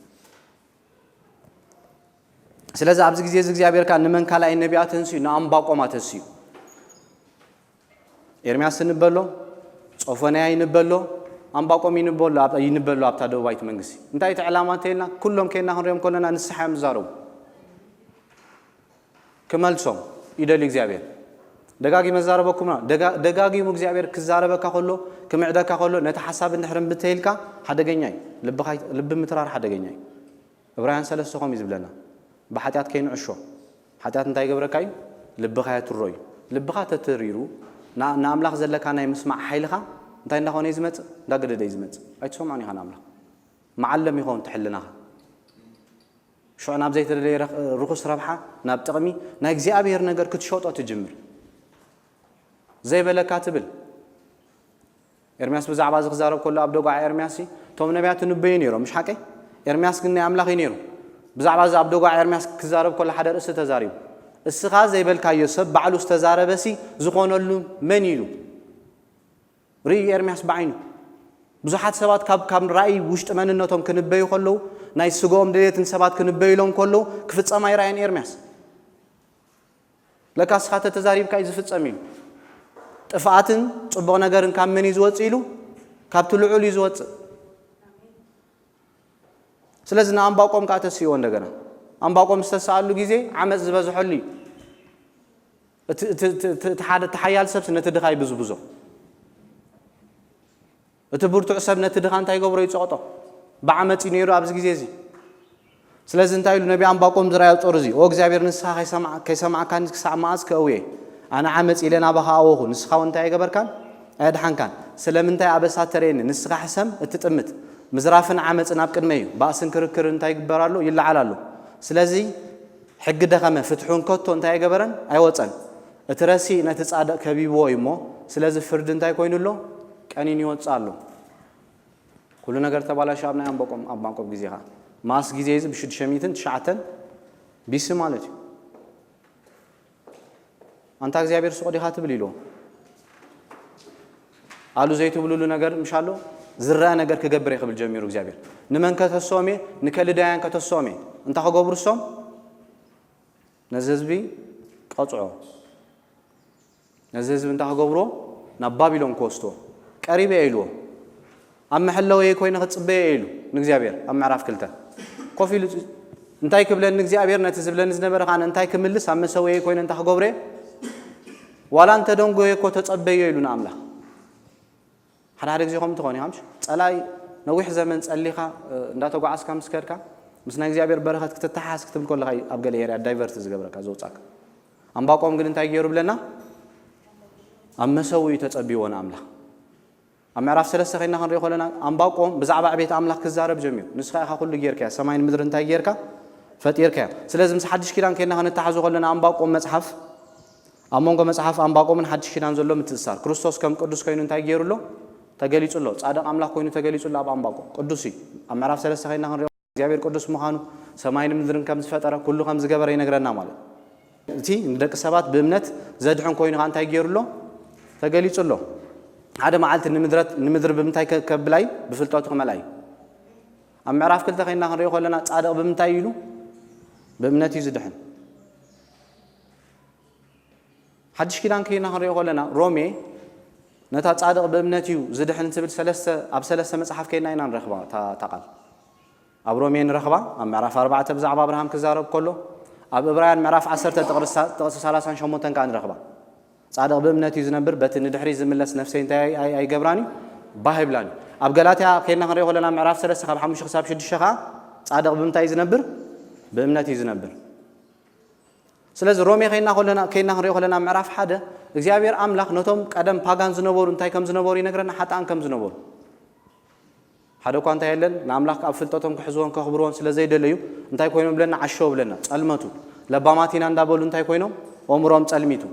ስለዚ ኣብዚ ግዜ እዚ እግዚኣብሔር ከኣ ንመን ካልኣይ ነቢያት ተንስዩ? ንኣንባቆም ኣተንስዩ። ኤርምያስ ይንበሎ፣ ጾፎንያ ይንበሎ፣ ኣንባቆም ይንበሎ፣ ኣብ-፣ ይንበሎ ኣብታ ደቡባዊት መንግስቲ። እንታይ እቲ ዕላማ እንተኢልና፣ ኩሎም ኬድና ክንሪኦም ከለና ንስሓ እዮም ዝዛረቡ። ክመልሶም ይደሊ እግዚኣብሔር። ደጋጊመ እዛረበኩም፣ ደጋ-፣ ደጋጊሙ እግዚኣብሔር ክዛረበካ ከሎ፣ ክምዕደካ ከሎ፣ ነቲ ሓሳብ እንድሕር እምቢ እንተኢልካ ሓደገኛ እዩ። ልብኻ ይ-፣ ልቢ ምትራር ሓደገኛ እዩ። ዕብራውያን ሰለስተ ከምኡ እዩ ዝብለና። ብሓጢኣት ከይንዕሾ። ሓጢኣት እንታይ ይገብረካ እዩ? ልብኻ የትሮ እዩ። ልብኻ ተተሪሩ፣ ና-፣ ንኣምላኽ ዘለካ ናይ ምስማዕ ሓይልኻ እንታይ እንዳኾነ እዩ ዝመጽእ? እንዳገደደ እዩ ዝመጽእ። ኣይትሰምዖን ኢኻ ንኣምላኽ። መዓለም ይኸውን ትሕልናኻ። ሽዑ ናብ ዘይተደለየ ረኽ-፣ ርኹስ ረብሓ፣ ናብ ጥቕሚ፣ ናይ እግዚኣብሔር ነገር ክትሸጦ ትጅምር። ዘይበለካ ትብል። ኤርምያስ ብዛዕባ እዚ ክዛረብ ከሎ ኣብ ደጓዓ ኤርምያስ ሲ፣ እቶም ነቢያት ይንበዩ ነይሮም፣ ምሽ ሓቀይ? ኤርምያስ ግን ናይ ኣምላኽ እዩ ነይሩ። ብዛዕባ እዚ ኣብ ደጓዓ ኤርምያስ ክዛረብ ከሎ ሓደ ርእሲ ተዛሪቡ። እስኻ ዘይበልካዮ ሰብ ባዕሉ ዝተዛረበ ሲ ዝኾነሉ መን ኢሉ? ርእዩ ኤርምያስ ብዓይኑ። ብዙሓት ሰባት ካብ፣ ካብ ራእይ ውሽጢ መንነቶም ክንበዩ ከለዉ፣ ናይ ስጋኦም ድሌትን ሰባት ክንበዩሎም ከለዉ፣ ክፍጸም ኣይረኣየን ኤርምያስ። ለካ እስኻ ተተዛሪብካ እዩ ዝፍጸም ኢሉ። ጥፍኣትን ጽቡቕ ነገርን ካብ መን እዩ ዝወጽእ ኢሉ? ካብቲ ልዑል እዩ ዝወጽእ። ስለዚ ንኣንባቆም ከኣ ተስእዎ እንደገና። ኣንባቆም ዝተሰኣሉ ግዜ ዓመጽ ዝበዝሐሉ እዩ። እቲ፣ እቲ፣ እቲ፣ እቲ፣ እቲ ሓደ፣ እቲ ሓያል ሰብስ ነቲ ድኻ ይብዝብዞ። እቲ ብርቱዕ ሰብ ነቲ ድኻ እንታይ ይገብሮ? ይጸቕጦ። ብዓመጽ እዩ ነይሩ ኣብዚ ግዜ እዚ። ስለዚ እንታይ ኢሉ ነቢ ኣንባቆም ዝረኣዮ ጾር እዚ? "ኦ እግዚኣብሔር፣ ንስኻ ከይሰማዕ-፣ ከይሰማዕካኒ ክሳዕ መዓስ ከእውየ? ኣነ ዓመጽ ኢለ ናባኻ ኣወኹ፣ ንስኻ እውን እንታይ ኣይገበርካን? ኣየድሓንካን። ስለምንታይ ኣበሳ ተርእየኒ? ንስኻ ሕሰም እትጥምት። ምዝራፍን ዓመጽን ኣብ ቅድመይ እዩ። ባእስን ክርክርን እንታይ ይግበር ኣሎ? ይለዓል ኣሎ። ስለዚ ሕጊ ደኸመ፣ ፍትሑ እንከቶ እንታይ ኣይገበረን? ኣይወጸን። እቲ ረሲእ ነቲ ጻድቕ ከቢብዎ እዩ እሞ፣ ስለዚ ፍርዲ እንታይ ኮይኑ ኣሎ? ቀኒኑ ይወጽእ ኣሎ። ኩሉ ነገር ተባላሹ ኣብ ናይ ኣምባቆም፣ ኣምባቆም ግዜ ኸዓ። ማስ ግዜ እዚ ብሽዱሽተ ሚእትን ትሽዓተን ቢሲ ማለት እዩ። ኣንታ እግዚኣብሔር ሱቕ ዲኻ ትብል ኢልዎ። ኣሉ ዘይትብሉሉ ነገር ምሽ ኣሎ፣ ዝረአ ነገር ክገብር እየ ክብል ጀሚሩ እግዚኣብሔር። ንመን ከተስኦም እየ? ንከልዳውያን ከተስኦም እየ። እንታይ ክገብሩ እሶም? ነዚ ህዝቢ ቀጽዖ። ነዚ ህዝቢ እንታይ ክገብርዎ? ናብ ባቢሎን ክወስድዎ። ቀሪበ እየ ኢልዎ። ኣብ መሐለወየ ኮይነ ክጽበየ እየ ኢሉ ንእግዚኣብሔር ኣብ ምዕራፍ ክልተ። ኮፍ ኢሉ ፅ-፣ እንታይ ክብለኒ እግዚኣብሔር ነቲ ዝብለኒ ዝነበረ ከኣ እንታይ ክምልስ ኣብ መሰወየ ኮይነ እንታይ ክገብሮ እየ? ዋላ እንተ ደንጎየ እኮ ተጸበዮ ኢሉ ንኣምላኽ። ሓደ ሓደ ግዜ ከምኡ ትኾን ኢኻ፣ ምሽ? ጸላኢ ነዊሕ ዘመን ጸሊኻ፣ እ፣ እንዳተጓዓዝካ ምስ ከድካ፣ ምስ ናይ እግዚኣብሔር በረኸት ክትተሓዝ ክትብል ከለኻ እዩ ኣብ ገለ ኤርያ ዳይቨርት ዝገብረካ፣ ዘውጻካ። ኣምባቆም ግን እንታይ ገይሩ ብለና? ኣብ መሰውኢ ተጸብይዎ ንኣምላኽ። ኣብ ምዕራፍ ሰለስተ ከይና ክንሪኦ ከለና፣ ኣምባቆም ብዛዕባ ዕቤት ኣምላኽ ክዛረብ ጀሚሩ። ንስኻ ኢኻ ኩሉ ጌርካዮ፣ ሰማይን ምድሪ እንታይ ጌርካ? ፈጢርካዮ። ስለዚ ምስ ሓድሽ ኪዳን ከይና ክንተሓዞ ከለና፣ ኣምባቆም መጽሓፍ ኣብ መንጎ መጽሓፍ ኣንባቆምን ሓድሽ ኪዳን ዘሎ ምትእስሳር፣ ክርስቶስ ከም ቅዱስ ኮይኑ እንታይ ገይሩ ኣሎ? ተገሊጹ ኣሎ። ጻድቕ ኣምላኽ ኮይኑ ተገሊጹ ኣሎ ኣብ ኣንባቆም። ቅዱስ እዩ። ኣብ ምዕራፍ ሰለስተ ኸይድና ክንሪኦ እግዚኣብሔር ቅዱስ ምዃኑ፣ ሰማይን ምድርን ከም ዝፈጠረ፣ ኩሉ ከም ዝገበረ ይነግረና ማለት እዩ። እቲ ንደቂ ሰባት ብእምነት ዘድሕን ኮይኑ ኸኣ እንታይ ገይሩ ኣሎ? ተገሊጹ ኣሎ። ሓደ መዓልቲ ንምድረት-፣ ንምድሪ ብምንታይ ከ-፣ ከብላ እዩ? ብፍልጠቱ ክመልኣ እዩ። ኣብ ምዕራፍ ክልተ ኸይድና ክንሪኦ ከለና ጻድቕ ብምንታይ ኢሉ? ብእምነት እዩ ዝድሕን። ሓድሽ ኪዳን ከይና ክንሪኦ ከለና ሮሜ ነታ ጻድቕ ብእምነት እዩ ዝድሕን ትብል ሰለስተ፣ ኣብ ሰለስተ መጽሓፍ ከይና ኢና ንረኽባ እታ፣ እታ ቃል። ኣብ ሮሜ ንረኽባ፣ ኣብ ምዕራፍ ኣርባዕተ ብዛዕባ ኣብርሃም ክዛረብ ከሎ፣ ኣብ እብራውያን ምዕራፍ ዓሰርተ ጥቕሪ ሳ-፣ ጥቕሲ ሰላሳን ሸሞንተን ከኣ ንረኽባ። ጻድቕ ብእምነት እዩ ዝነብር፣ በቲ ንድሕሪት ዝምለስ ነፍሰይ እንታይ ኣይ-፣ ኣይ-፣ ኣይገብራን እዩ፣ ባህ ኣይብላን እዩ። ኣብ ገላትያ ከይና ክንሪኦ ከለና ምዕራፍ ሰለስተ ካብ ሓሙሽተ ክሳብ ሽዱሽተ ከኣ ጻድቕ ብምንታይ እዩ ዝነብር? ብእምነት እዩ ዝነብር። ስለዚ ሮሜ ከይና ከለና፣ ከይና ክንሪኦ ከለና ምዕራፍ ሓደ እግዚኣብሔር ኣምላኽ ነቶም ቀደም ፓጋን ዝነበሩ እንታይ ከም ዝነበሩ ይነግረና፣ ሓጥኣን ከም ዝነበሩ። ሓደ እኳ እንታይ የለን፣ ንኣምላኽ ኣብ ፍልጠቶም ክሕዝዎን ከኽብርዎን ስለ ዘይደለዩ እንታይ ኮይኖም ብለና፣ ዓሾ ብለና፣ ጸልመቱ። ለባማት ኢና እንዳበሉ እንታይ ኮይኖም፣ ኣእምሮም ጸልሚቱ።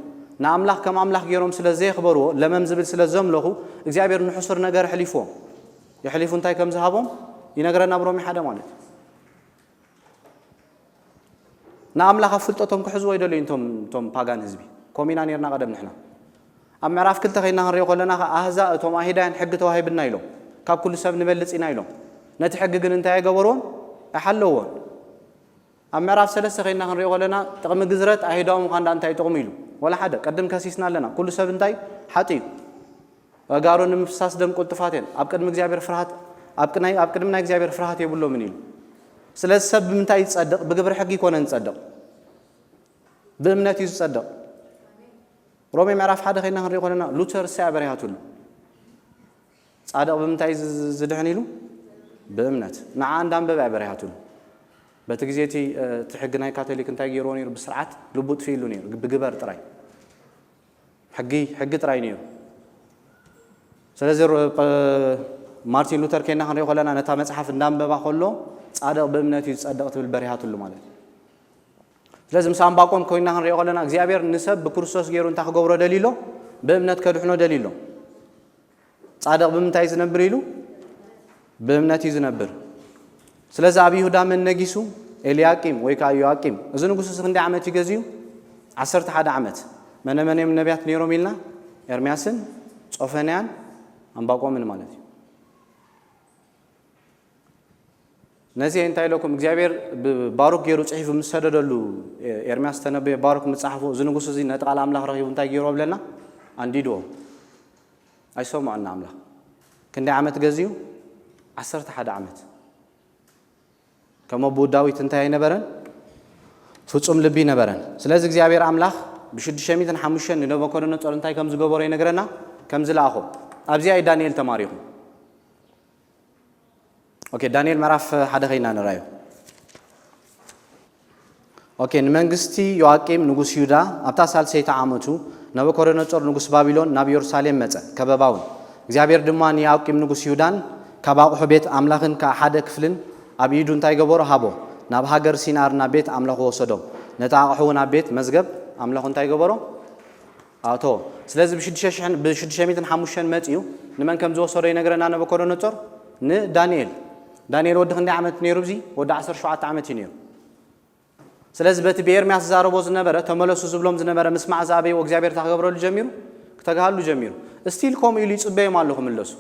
ንኣምላኽ ከም ኣምላኽ ገይሮም ስለ ዘየኽበርዎ፣ ለመም ዝብል ስለ ዘምለኹ፣ እግዚኣብሔር ንሕሱር ነገር ኣሕሊፍዎም። የሕሊፉ እንታይ ከም ዝሃቦም ይነግረና ኣብ ሮሜ ሓደ ማለት እዩ። ንኣምላኽ ኣብ ፍልጠቶም ክሕዝዎ ይደልዩ እቶም፣ እቶም ፓጋን ህዝቢ። ከምኡ ኢና ነርና ቀደም ንሕና። ኣብ ምዕራፍ ክልተ ከይና ክንሪኦ ከለና ኸኣ ኣህዛብ እቶም ኣይሁዳውያን ሕጊ ተዋሂብና ኢሎም። ካብ ኩሉ ሰብ ንበልጽ ኢና ኢሎም። ነቲ ሕጊ ግን እንታይ ኣይገበርዎን? ኣይሓለውዎን። ኣብ ምዕራፍ ሰለስተ ከይና ክንሪኦ ከለና ጥቕሚ ግዝረት ኣይሁዳዊ ምዃን ደኣ እንታይ ጥቕሙ ኢሉ? ወላ ሓደ። ቅድም ከሲስና ኣለና። ኩሉ ሰብ እንታይ? ሓጢ እዩ። ኣእጋሩ ንምፍሳስ ደም ቅልጡፋት እየን። ኣብ ቅድሚ እግዚኣብሔር ፍርሃት፣ ኣብ ቅናይ-፣ ኣብ ቅድሚ ናይ እግዚኣብሔር ፍርሃት የብሎምን ኢሉ። ስለዚ ሰብ ብምንታይ እዩ ዝጸድቕ? ብግብሪ ሕጊ ኣይኮነን ዝጸድቕ። ብእምነት እዩ ዝጸድቕ። ሮሜ ምዕራፍ ሓደ ከይና ክንሪኦ ከለና ሉተር እሳ እያ በሪሃትሉ። ጻድቕ ብምንታይ ዝ-፣ ዝ-፣ ዝድሕን ኢሉ? ብእምነት። ንዓ እንዳንበበ እያ በሪሃትሉ። በቲ ግዜ እቲ፣ እ፣ እቲ ሕጊ ናይ ካቶሊክ እንታይ ገይርዎ ነይሩ? ብስርዓት ልቡ ጥፊእሉ ነይሩ። ብግበር ጥራይ። ሕጊ፣ ሕጊ ጥራይ ነይሩ። ስለዚ ሮ-፣ ጳ-፣ ማርቲን ሉተር ከይና ክንሪኦ ከለና ነታ መጽሓፍ እንዳንበባ ከሎ ጻድቕ ብእምነት እዩ ዝጸድቕ ትብል በሪሃትሉ ማለት እዩ። ስለዚ ምስ ኣንባቆም ኮይና ክንሪኦ ከለና እግዚኣብሔር ንሰብ ብክርስቶስ ገይሩ እንታይ ክገብሮ ደልዩ ኣሎ? ብእምነት ከድሕኖ ደልዩ ኣሎ። ጻድቕ ብምንታይ እዩ ዝነብር ኢሉ? ብእምነት እዩ ዝነብር። ስለዚ ኣብ ይሁዳ መን ነጊሱ? ኤልያቂም ወይ ከኣ ዮኣቂም። እዚ ንጉስ እዚ ክንደይ ዓመት እዩ ገዚኡ? ዓሰርተ ሓደ ዓመት። መነ መን እዮም ነቢያት ነይሮም ኢልና? ኤርምያስን ጾፈንያን ኣንባቆምን ማለት እዩ። ነዚ እንታይ ኢለኩም እግዚኣብሔር ብባሩክ ገይሩ ጽሒፉ ምስ ሰደደሉ፣ ኤርምያስ ዝተነበየ ባሩክ ምስ ጸሓፎ፣ እዚ ንጉስ እዚ ነቲ ቃል ኣምላኽ ረኺቡ እንታይ ገይርዎ ብለና? ኣንዲድዎ። ኣይሰምዖን ንኣምላኽ። ክንደይ ዓመት ገዚኡ? ዓሰርተ ሓደ ዓመት። ከም ኣቦኡ ዳዊት እንታይ ኣይነበረን? ፍጹም ልቢ ኣይነበረን። ስለዚ እግዚኣብሔር ኣምላኽ ብሽዱሽተ ሚእትን ሓሙሽተን ንነቡከደነጾር እንታይ ከም ዝገበሮ ይነግረና፣ ከም ዝለኣኾ። ኣብዚኣ እዩ ዳንኤል ተማሪኹ። ኦኬ፣ ዳንኤል ምዕራፍ ሓደ ከይና ንራዮ። ኦኬ፣ ንመንግስቲ ዮኣቂም ንጉስ ይሁዳ ኣብታ ሳልሰይቲ ዓመቱ ናቡከደነጾር ንጉስ ባቢሎን ናብ የሩሳሌም መጸ፣ ከበባ እውን። እግዚኣብሔር ድማ ንያዕቆብ ንጉስ ይሁዳን ካብ ኣቑሑ ቤት ኣምላኽን ከኣ ሓደ ክፍልን ኣብ ኢዱ እንታይ ገበሮ? ሃቦ። ናብ ሃገር ሲናር ናብ ቤት ኣምላኹ ወሰዶም። ነቲ ኣቑሑ እውን ኣብ ቤት መዝገብ ኣምላኹ እንታይ ገበሮ? ኣቶ። ስለዚ ብ600 ብ605 መጺኡ ንመን ከም ዝወሰዶ ይነግረና ናቡከደነጾር? ንዳንኤል። ዳንኤል ወዲ ክንደይ ዓመት ነይሩ? እዚ ወዲ 17 ዓመት እዩ ነይሩ። ስለዚ በቲ ብኤርምያስ ዝዛረቦ ዝነበረ፣ ተመለሱ ዝብሎም ዝነበረ ምስማዕ ዝኣበይዎ እግዚኣብሔር እንታይ ክገብረሉ ጀሚሩ? ክተግሃሉ ጀሚሩ። እስቲል ከምኡ ኢሉ ይጽበዮም ኣሎ ክምለሱ።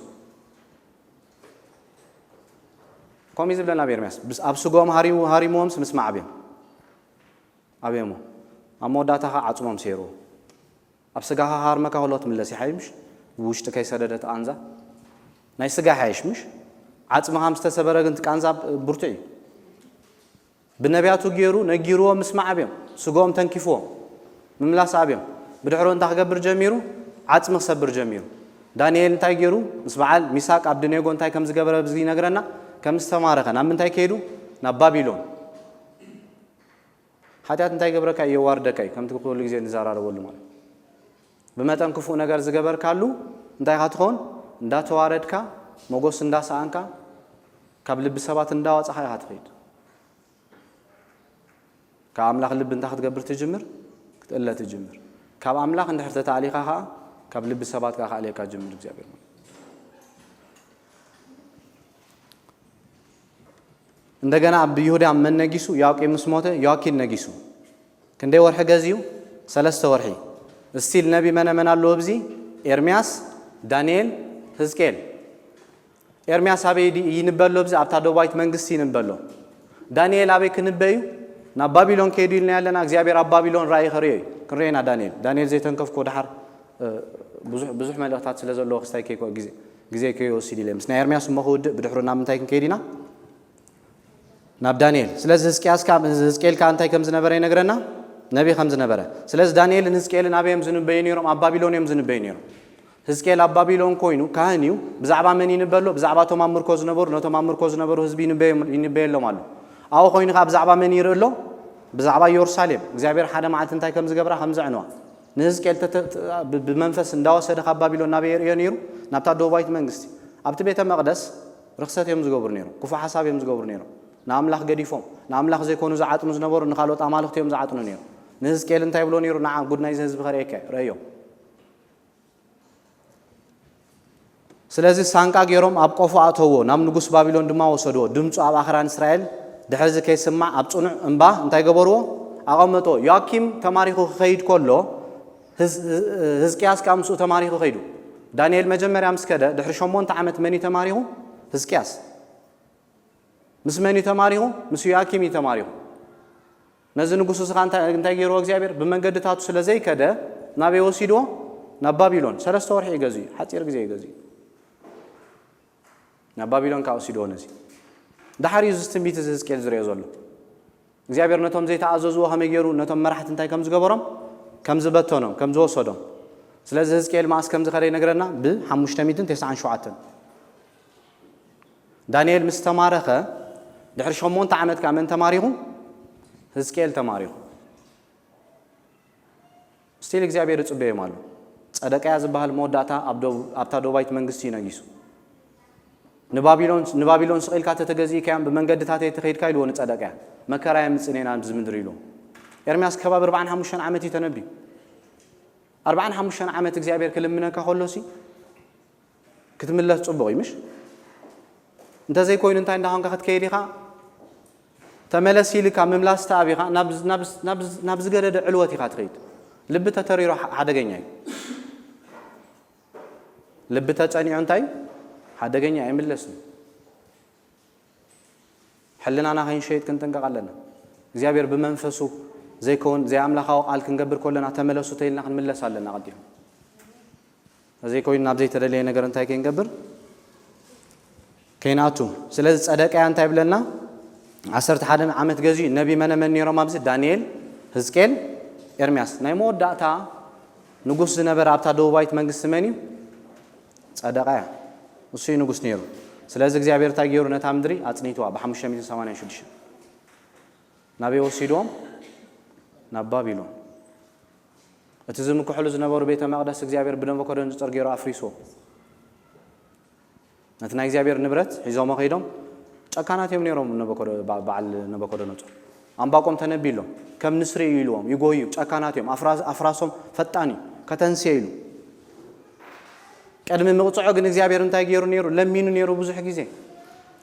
ከምኡ እዩ ዝብለና ኣብ ኤርምያስ። ብስ-፣ ኣብ ስጎም ሃሪሙ-፣ ሃሪምዎምስ ምስማዕ ኣብዮም። ኣብዮሞ። ኣብ መወዳእታ ኸዓ ዓጽሞም ሰይርዎ። ኣብ ስጋኻ ሃርመካ ከሎ ትምለስ ይሓይሽ ምሽ? ብውሽጢ ከይሰደደት ቃንዛ። ናይ ስጋ ይሓይሽ ምሽ? ዓጽምኻ ምስ ተሰበረ ግን እቲ ቃንዛ ብርቱዕ እዩ። ብነቢያቱ ገይሩ ነጊርዎ ምስማዕ ኣብዮም። ስጎም ተንኪፍዎም። ምምላስ ኣብዮም። ብድሕሩ እንታይ ክገብር ጀሚሩ? ዓጽሚ ክሰብር ጀሚሩ። ዳንኤል እንታይ ገይሩ? ምስ በዓል ሚሳቅ ኣብድኔጎ እንታይ ከም ዝገበረ ኣብዚ ይነግረና። ከም ዝተማረኸ ናብ ምንታይ ከይዱ? ናብ ባቢሎን። ሓጢኣት እንታይ ገብረካ እዩ? የዋርደካ እዩ። ከምቲ ኩሉ ግዜ ንዘራረበሉ ማለት። ብመጠን ክፉእ ነገር ዝገበርካሉ እንታይ ኢኻ ትኸውን? እንዳተዋረድካ፣ ሞጎስ እንዳሰኣንካ፣ ካብ ልቢ ሰባት እንዳወጻኻ ኢኻ ትኸይድ። ካብ ኣምላኽ ልቢ እንታይ ክትገብር ትጅምር? ክትእለ ትጅምር። ካብ ኣምላኽ እንድሕር ተታእሊኻ ኸኣ፣ ካብ ልቢ ሰባት ከኣ ክኣልየካ ጅምር እግዚኣብሔር። እንደገና ኣብ ይሁዳ መን ነጊሱ? ያዕቆብ ምስ ሞተ ዮኣኪን ነጊሱ። ክንደይ ወርሒ ገዚኡ? ሰለስተ ወርሒ። እስቲል ነቢ መነ መን ኣለዎ ኣብዚ? ኤርምያስ፣ ዳንኤል፣ ህዝቅኤል። ኤርምያስ ኣበይ ዲ-፣ ይንበ ኣሎ? ኣብዚ ኣብታ ደቡባዊት መንግስቲ ይንበ ኣሎ። ዳንኤል ኣበይ ክንበ እዩ? ናብ ባቢሎን ከይዱ ኢልና ያለና፣ እግዚኣብሔር ኣብ ባቢሎን ራእይ ከርእዮ እዩ። ክንርእዮ ኢና ዳንኤል። ዳንኤል ዘይተንከፍኮ ደሓር፣ እ፣ ብዙሕ፣ ብዙሕ መልእኽታት ስለ ዘለዎ ክስታይ ከይኮ-፣ ግዜ፣ ግዜ ከይወስድ ኢለ። ምስ ናይ ኤርምያስ እሞ ክውድእ ብድሕሩ ናብ ምንታይ ክንከይድ ኢና? ናብ ዳንኤል። ስለዚ ህዝቅያስ ከኣ፣ ህዝቅኤል ከኣ እንታይ ከም ዝነበረ ይነግረና? ነቢ ከም ዝነበረ። ስለዚ ዳንኤልን ህዝቅኤልን ኣበይ እዮም ዝንበዩ ነይሮም? ኣብ ባቢሎን እዮም ዝንበዩ ነይሮም። ህዝቅኤል ኣብ ባቢሎን ኮይኑ ካህን እዩ። ብዛዕባ መን ይንበ ኣሎ? ብዛዕባ እቶም ኣብ ምርኮ ዝነበሩ፣ ነቶም ኣብ ምርኮ ዝነበሩ ህዝቢ ይንበዮም-፣ ይንበየሎም ኣሎ። ኣብኡ ኮይኑ ከኣ ብዛዕባ መን ይርኢ ኣሎ? ብዛዕባ ኢየሩሳሌም። እግዚኣብሔር ሓደ መዓልቲ እንታይ ከም ዝገብራ? ከም ዘዕንዋ። ንህዝቅኤል ተተ-፣ ተ-፣ ብ-፣ ብመንፈስ እንዳወሰደ ካብ ባቢሎን ናበይ የርእዮ ነይሩ? ናብታ ደቡባዊት መንግስቲ። ኣብቲ ቤተ መቕደስ ርኽሰት እዮም ዝገብሩ ነይሮም። ክፉእ ሓሳብ እዮም ዝገብሩ ነይሮም። ንኣምላኽ ገዲፎም፣ ንኣምላኽ ዘይኮኑ ዝዓጥኑ ዝነበሩ ንኻልኦት ኣማልኽቲ እዮም ዝዓጥኑ ነይሮም። ንህዝቅኤል እንታይ ይብሎ ነይሩ? ንዓ ጉድ ናይዚ ህዝቢ ከርእየካ እየ፣ ረእዮም። ስለዚ ሳንቃ ገይሮም ኣብ ቆፎ ኣእተውዎ፣ ናብ ንጉስ ባቢሎን ድማ ወሰድዎ። ድምፁ ኣብ ኣኽራን እስራኤል ድሕርዚ ከይስማዕ ኣብ ጽኑዕ እምባ እንታይ ገበርዎ? ኣቐመጥዎ። ዮኣኪም ተማሪኹ ክኸይድ ከሎ ህዝ-፣ ህዝ-፣ ህዝቅያስ ከኣ ምስኡ ተማሪኹ ከይዱ። ዳንኤል መጀመርያ ምስ ከደ ድሕሪ ሸሞንተ ዓመት መን እዩ ተማሪኹ? ህዝቅያስ። ምስ መን እዩ ተማሪኹ? ምስ ዮኣኪም እዩ ተማሪኹ። ነዚ ንጉስ እዚ ኸኣ እንታይ፣ እንታይ ገይርዎ እግዚኣብሔር? ብመንገድታቱ ስለ ዘይከደ ናበይ ወሲድዎ? ናብ ባቢሎን። ሰለስተ ወርሒ እዩ ገዚኡ፣ ሓጺር ግዜ እዩ ገዚኡ። ናብ ባቢሎን ከኣ ወሲድዎ ነዚ። ደሓር እዩ እዚ ትንቢት እዚ ህዝቅኤል ዝርእዮ ዘሎ። እግዚኣብሔር ነቶም ዘይተኣዘዝዎ ከመይ ገይሩ፣ ነቶም መራሕቲ እንታይ ከም ዝገበሮም፣ ከም ዝበተኖም፣ ከም ዝወሰዶም። ስለዚ ህዝቅኤል መኣስ ከም ዝኸደ ይነግረና፣ ብ597። ዳንኤል ምስ ተማረኸ፣ ድሕሪ ሸሞንተ ዓመት ከኣ መን ተማሪኹ? ህዝቅኤል ተማሪኹ። ስቲል እግዚኣብሔር ይጽበዮም ኣሎ። ጸደቅያ ዝበሃል መወዳእታ ኣብ ደቡ-፣ ኣብታ ደቡባዊት መንግስቲ እዩ ነጊሱ። ንባቢሎን፣ ንባቢሎን ስቕ ኢልካ ተተገዚእካዮም ብመንገድታተይ ተኸይድካ ኢልዎ ንጸደቅያ። መከራ የምጽእ ኢና ኣብዚ ምድሪ ኢልዎ። ኤርምያስ ከባቢ ኣርባዓን ሓሙሽተን ዓመት እዩ ተነብዩ። ኣርባዓን ሓሙሽተን ዓመት እግዚኣብሔር ክልምነካ ከሎሲ ክትምለስ ጽቡቕ እዩ ምሽ? እንተዘይኮይኑ እንታይ እንዳኾንካ ክትከይድ ኢኻ? ተመለስ ኢልካ ምምላስ ተኣቢኻ ናብ፣ ናብ፣ ናብ፣ ናብ ዝገደደ ዕልወት ኢኻ ትኸይድ። ልቢ ተተሪሮ ሓ-፣ ሓደገኛ እዩ። ልቢ ተጸኒዑ እንታይ? ሓደገኛ ኣይምለስን። ሕልናና ከይንሸይጥ ክንጥንቀቕ ኣለና። እግዚኣብሔር ብመንፈሱ ዘይከውን፣ ዘይኣምላኻዊ ቃል ክንገብር ከለና ተመለሱ ተይልና ክንምለስ ኣለና ቀዲሙ። ዘይኮይኑ ናብ ዘይተደለየ ነገር እንታይ ከይንገብር? ከይንኣቱ። ስለዚ ጸደቅያ እንታይ ይብለና? ዓሰርተ ሓደ ዓመት ገዚኡ ነቢ መነ መን ነይሮም ኣብዚ? ዳንኤል፣ ህዝቅኤል፣ ኤርምያስ። ናይ መወዳእታ ንጉስ ዝነበረ ኣብታ ደቡባዊት መንግስቲ መን እዩ? ጸደቅያ። እሱ እዩ ንጉስ ነይሩ። ስለዚ እግዚኣብሔር እንታይ ገይሩ? ነታ ምድሪ ኣጽኒትዋ ብ586። ናበይ ወሲድዎም? ናብ ባቢሎን። እቲ ዝምክሕሉ ዝነበሩ ቤተ መቕደስ እግዚኣብሔር ብነቡከደነጾር ገይሩ ኣፍሪስዎ። ነቲ ናይ እግዚኣብሔር ንብረት ሒዞሞ ከይዶም ጨካናት እዮም ነይሮም። ነቡከደ-፣ በ-፣ በዓል ነቡከደነጾር። ኣንባቆም ተነቢሎም፣ ከም ንስሪ እዩ ኢልዎም፣ ይጎዩ፣ ጨካናት እዮም፣ ኣፍራ-፣ ኣፍራሶም ፈጣን እዩ፣ ከተንስየ ኢሉ። ቅድሚ ምቕጽዖ ግን እግዚኣብሔር እንታይ ገይሩ ነይሩ? ለሚኑ ነይሩ ብዙሕ ግዜ።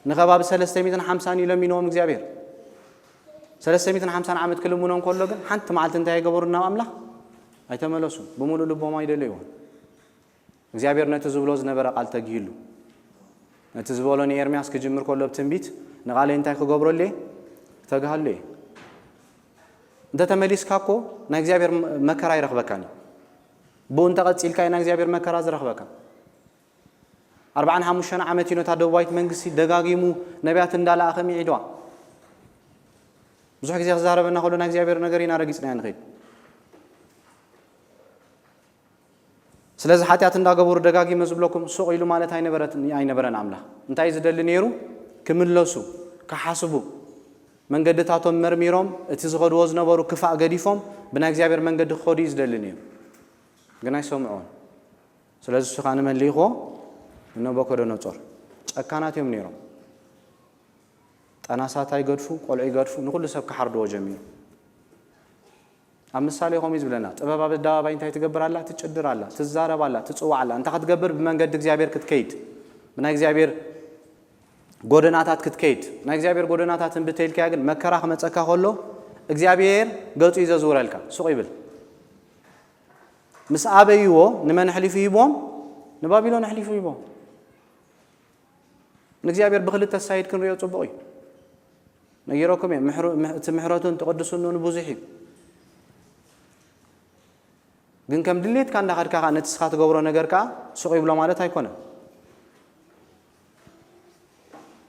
ንኸባቢ ሰለስተ ሚእትን ሓምሳን እዩ ለሚንዎም እግዚኣብሔር። ሰለስተ ሚእትን ሓምሳን ዓመት ክልምኖም ከሎ ግን ሓንቲ መዓልቲ እንታይ ኣይገበሩ ናብ ኣምላኽ? ኣይተመለሱን። ብምሉእ ልቦም ኣይደለይዎን። እግዚኣብሔር ነቲ ዝብሎ ዝነበረ ቃል ተጊህሉ። ነቲ ዝበሎ ንኤርምያስ ክጅምር ከሎ ብትንቢት ንቓለይ እንታይ ክገብረሉ እየ? ክተግሃሉ እየ። እንተ ተመሊስካ እኮ ናይ እግዚኣብሔር መከራ ኣይረኽበካን እዩ። ብኡ እንተ ቀጺልካ እዩ ናይ እግዚኣብሔር መከራ ዝረኽበካ። ኣርባዓን ሓሙሽተን ዓመት እዩ ነታ ደቡባዊት መንግስቲ ደጋጊሙ ነቢያት እንዳለኣኸ ሚዒድዋ። ብዙሕ ግዜ ክዛረበና ከሎ ናይ እግዚኣብሔር ነገር ኢና ረጊጽና ንኸይድ። ስለዚ ሓጢኣት እንዳገበሩ ደጋጊመ ዝብለኩም ሱቕ ኢሉ ማለት ኣይነበረት-፣ ኣይነበረን ኣምላኽ። እንታይ እዩ ዝደሊ ነይሩ? ክምለሱ፣ ክሓስቡ፣ መንገድታቶም መርሚሮም፣ እቲ ዝኸድዎ ዝነበሩ ክፋእ ገዲፎም፣ ብናይ እግዚኣብሔር መንገዲ ክኸዱ እዩ ዝደሊ ነይሩ። ግን ኣይሰምዑን። ስለዚ እሱ ኸኣ ንመን ልኢኽዎ? ንነቦኮደነጾር። ጨካናት እዮም ነይሮም። ጠናሳት ይገድፉ፣ ቆልዑ ይገድፉ፣ ንኹሉ ሰብ ክሓርድዎ ጀሚሩ። ኣብ ምሳሌ ከምኡ እዩ ዝብለና፣ ጥበብ ኣብ ኣደባባይ እንታይ ትገብር ኣላ? ትጭድር ኣላ፣ ትዛረብ ኣላ፣ ትጽዋዕ ኣላ። እንታይ ክትገብር? ብመንገዲ እግዚኣብሔር ክትከይድ፣ ብናይ እግዚኣብሔር ጎደናታት ክትከይድ። ናይ እግዚኣብሔር ጎደናታት እምቢ ተይልካያ ግን መከራ ክመጸካ ከሎ እግዚኣብሔር ገጹ እዩ ዘዝውረልካ። ሱቕ ይብል። ምስ ኣበይዎ ንመን ኣሕሊፉ ሂብዎም? ንባቢሎን ኣሕሊፉ ሂብዎም። ንእግዚኣብሔር ብኽልተ ሳይድ ክንሪኦ ጽቡቕ እዩ። ነጊረኩም እየ፣ ምሕሩ-፣ ምሕ-፣ እቲ ምሕረቱን እቲ ቅድስንኡን ብዙሕ እዩ። ግን ከም ድሌትካ እንዳኸድካ ከኣ ነቲ ንስኻ ትገብሮ ነገር ከኣ ሱቕ ይብሎ ማለት ኣይኮነን።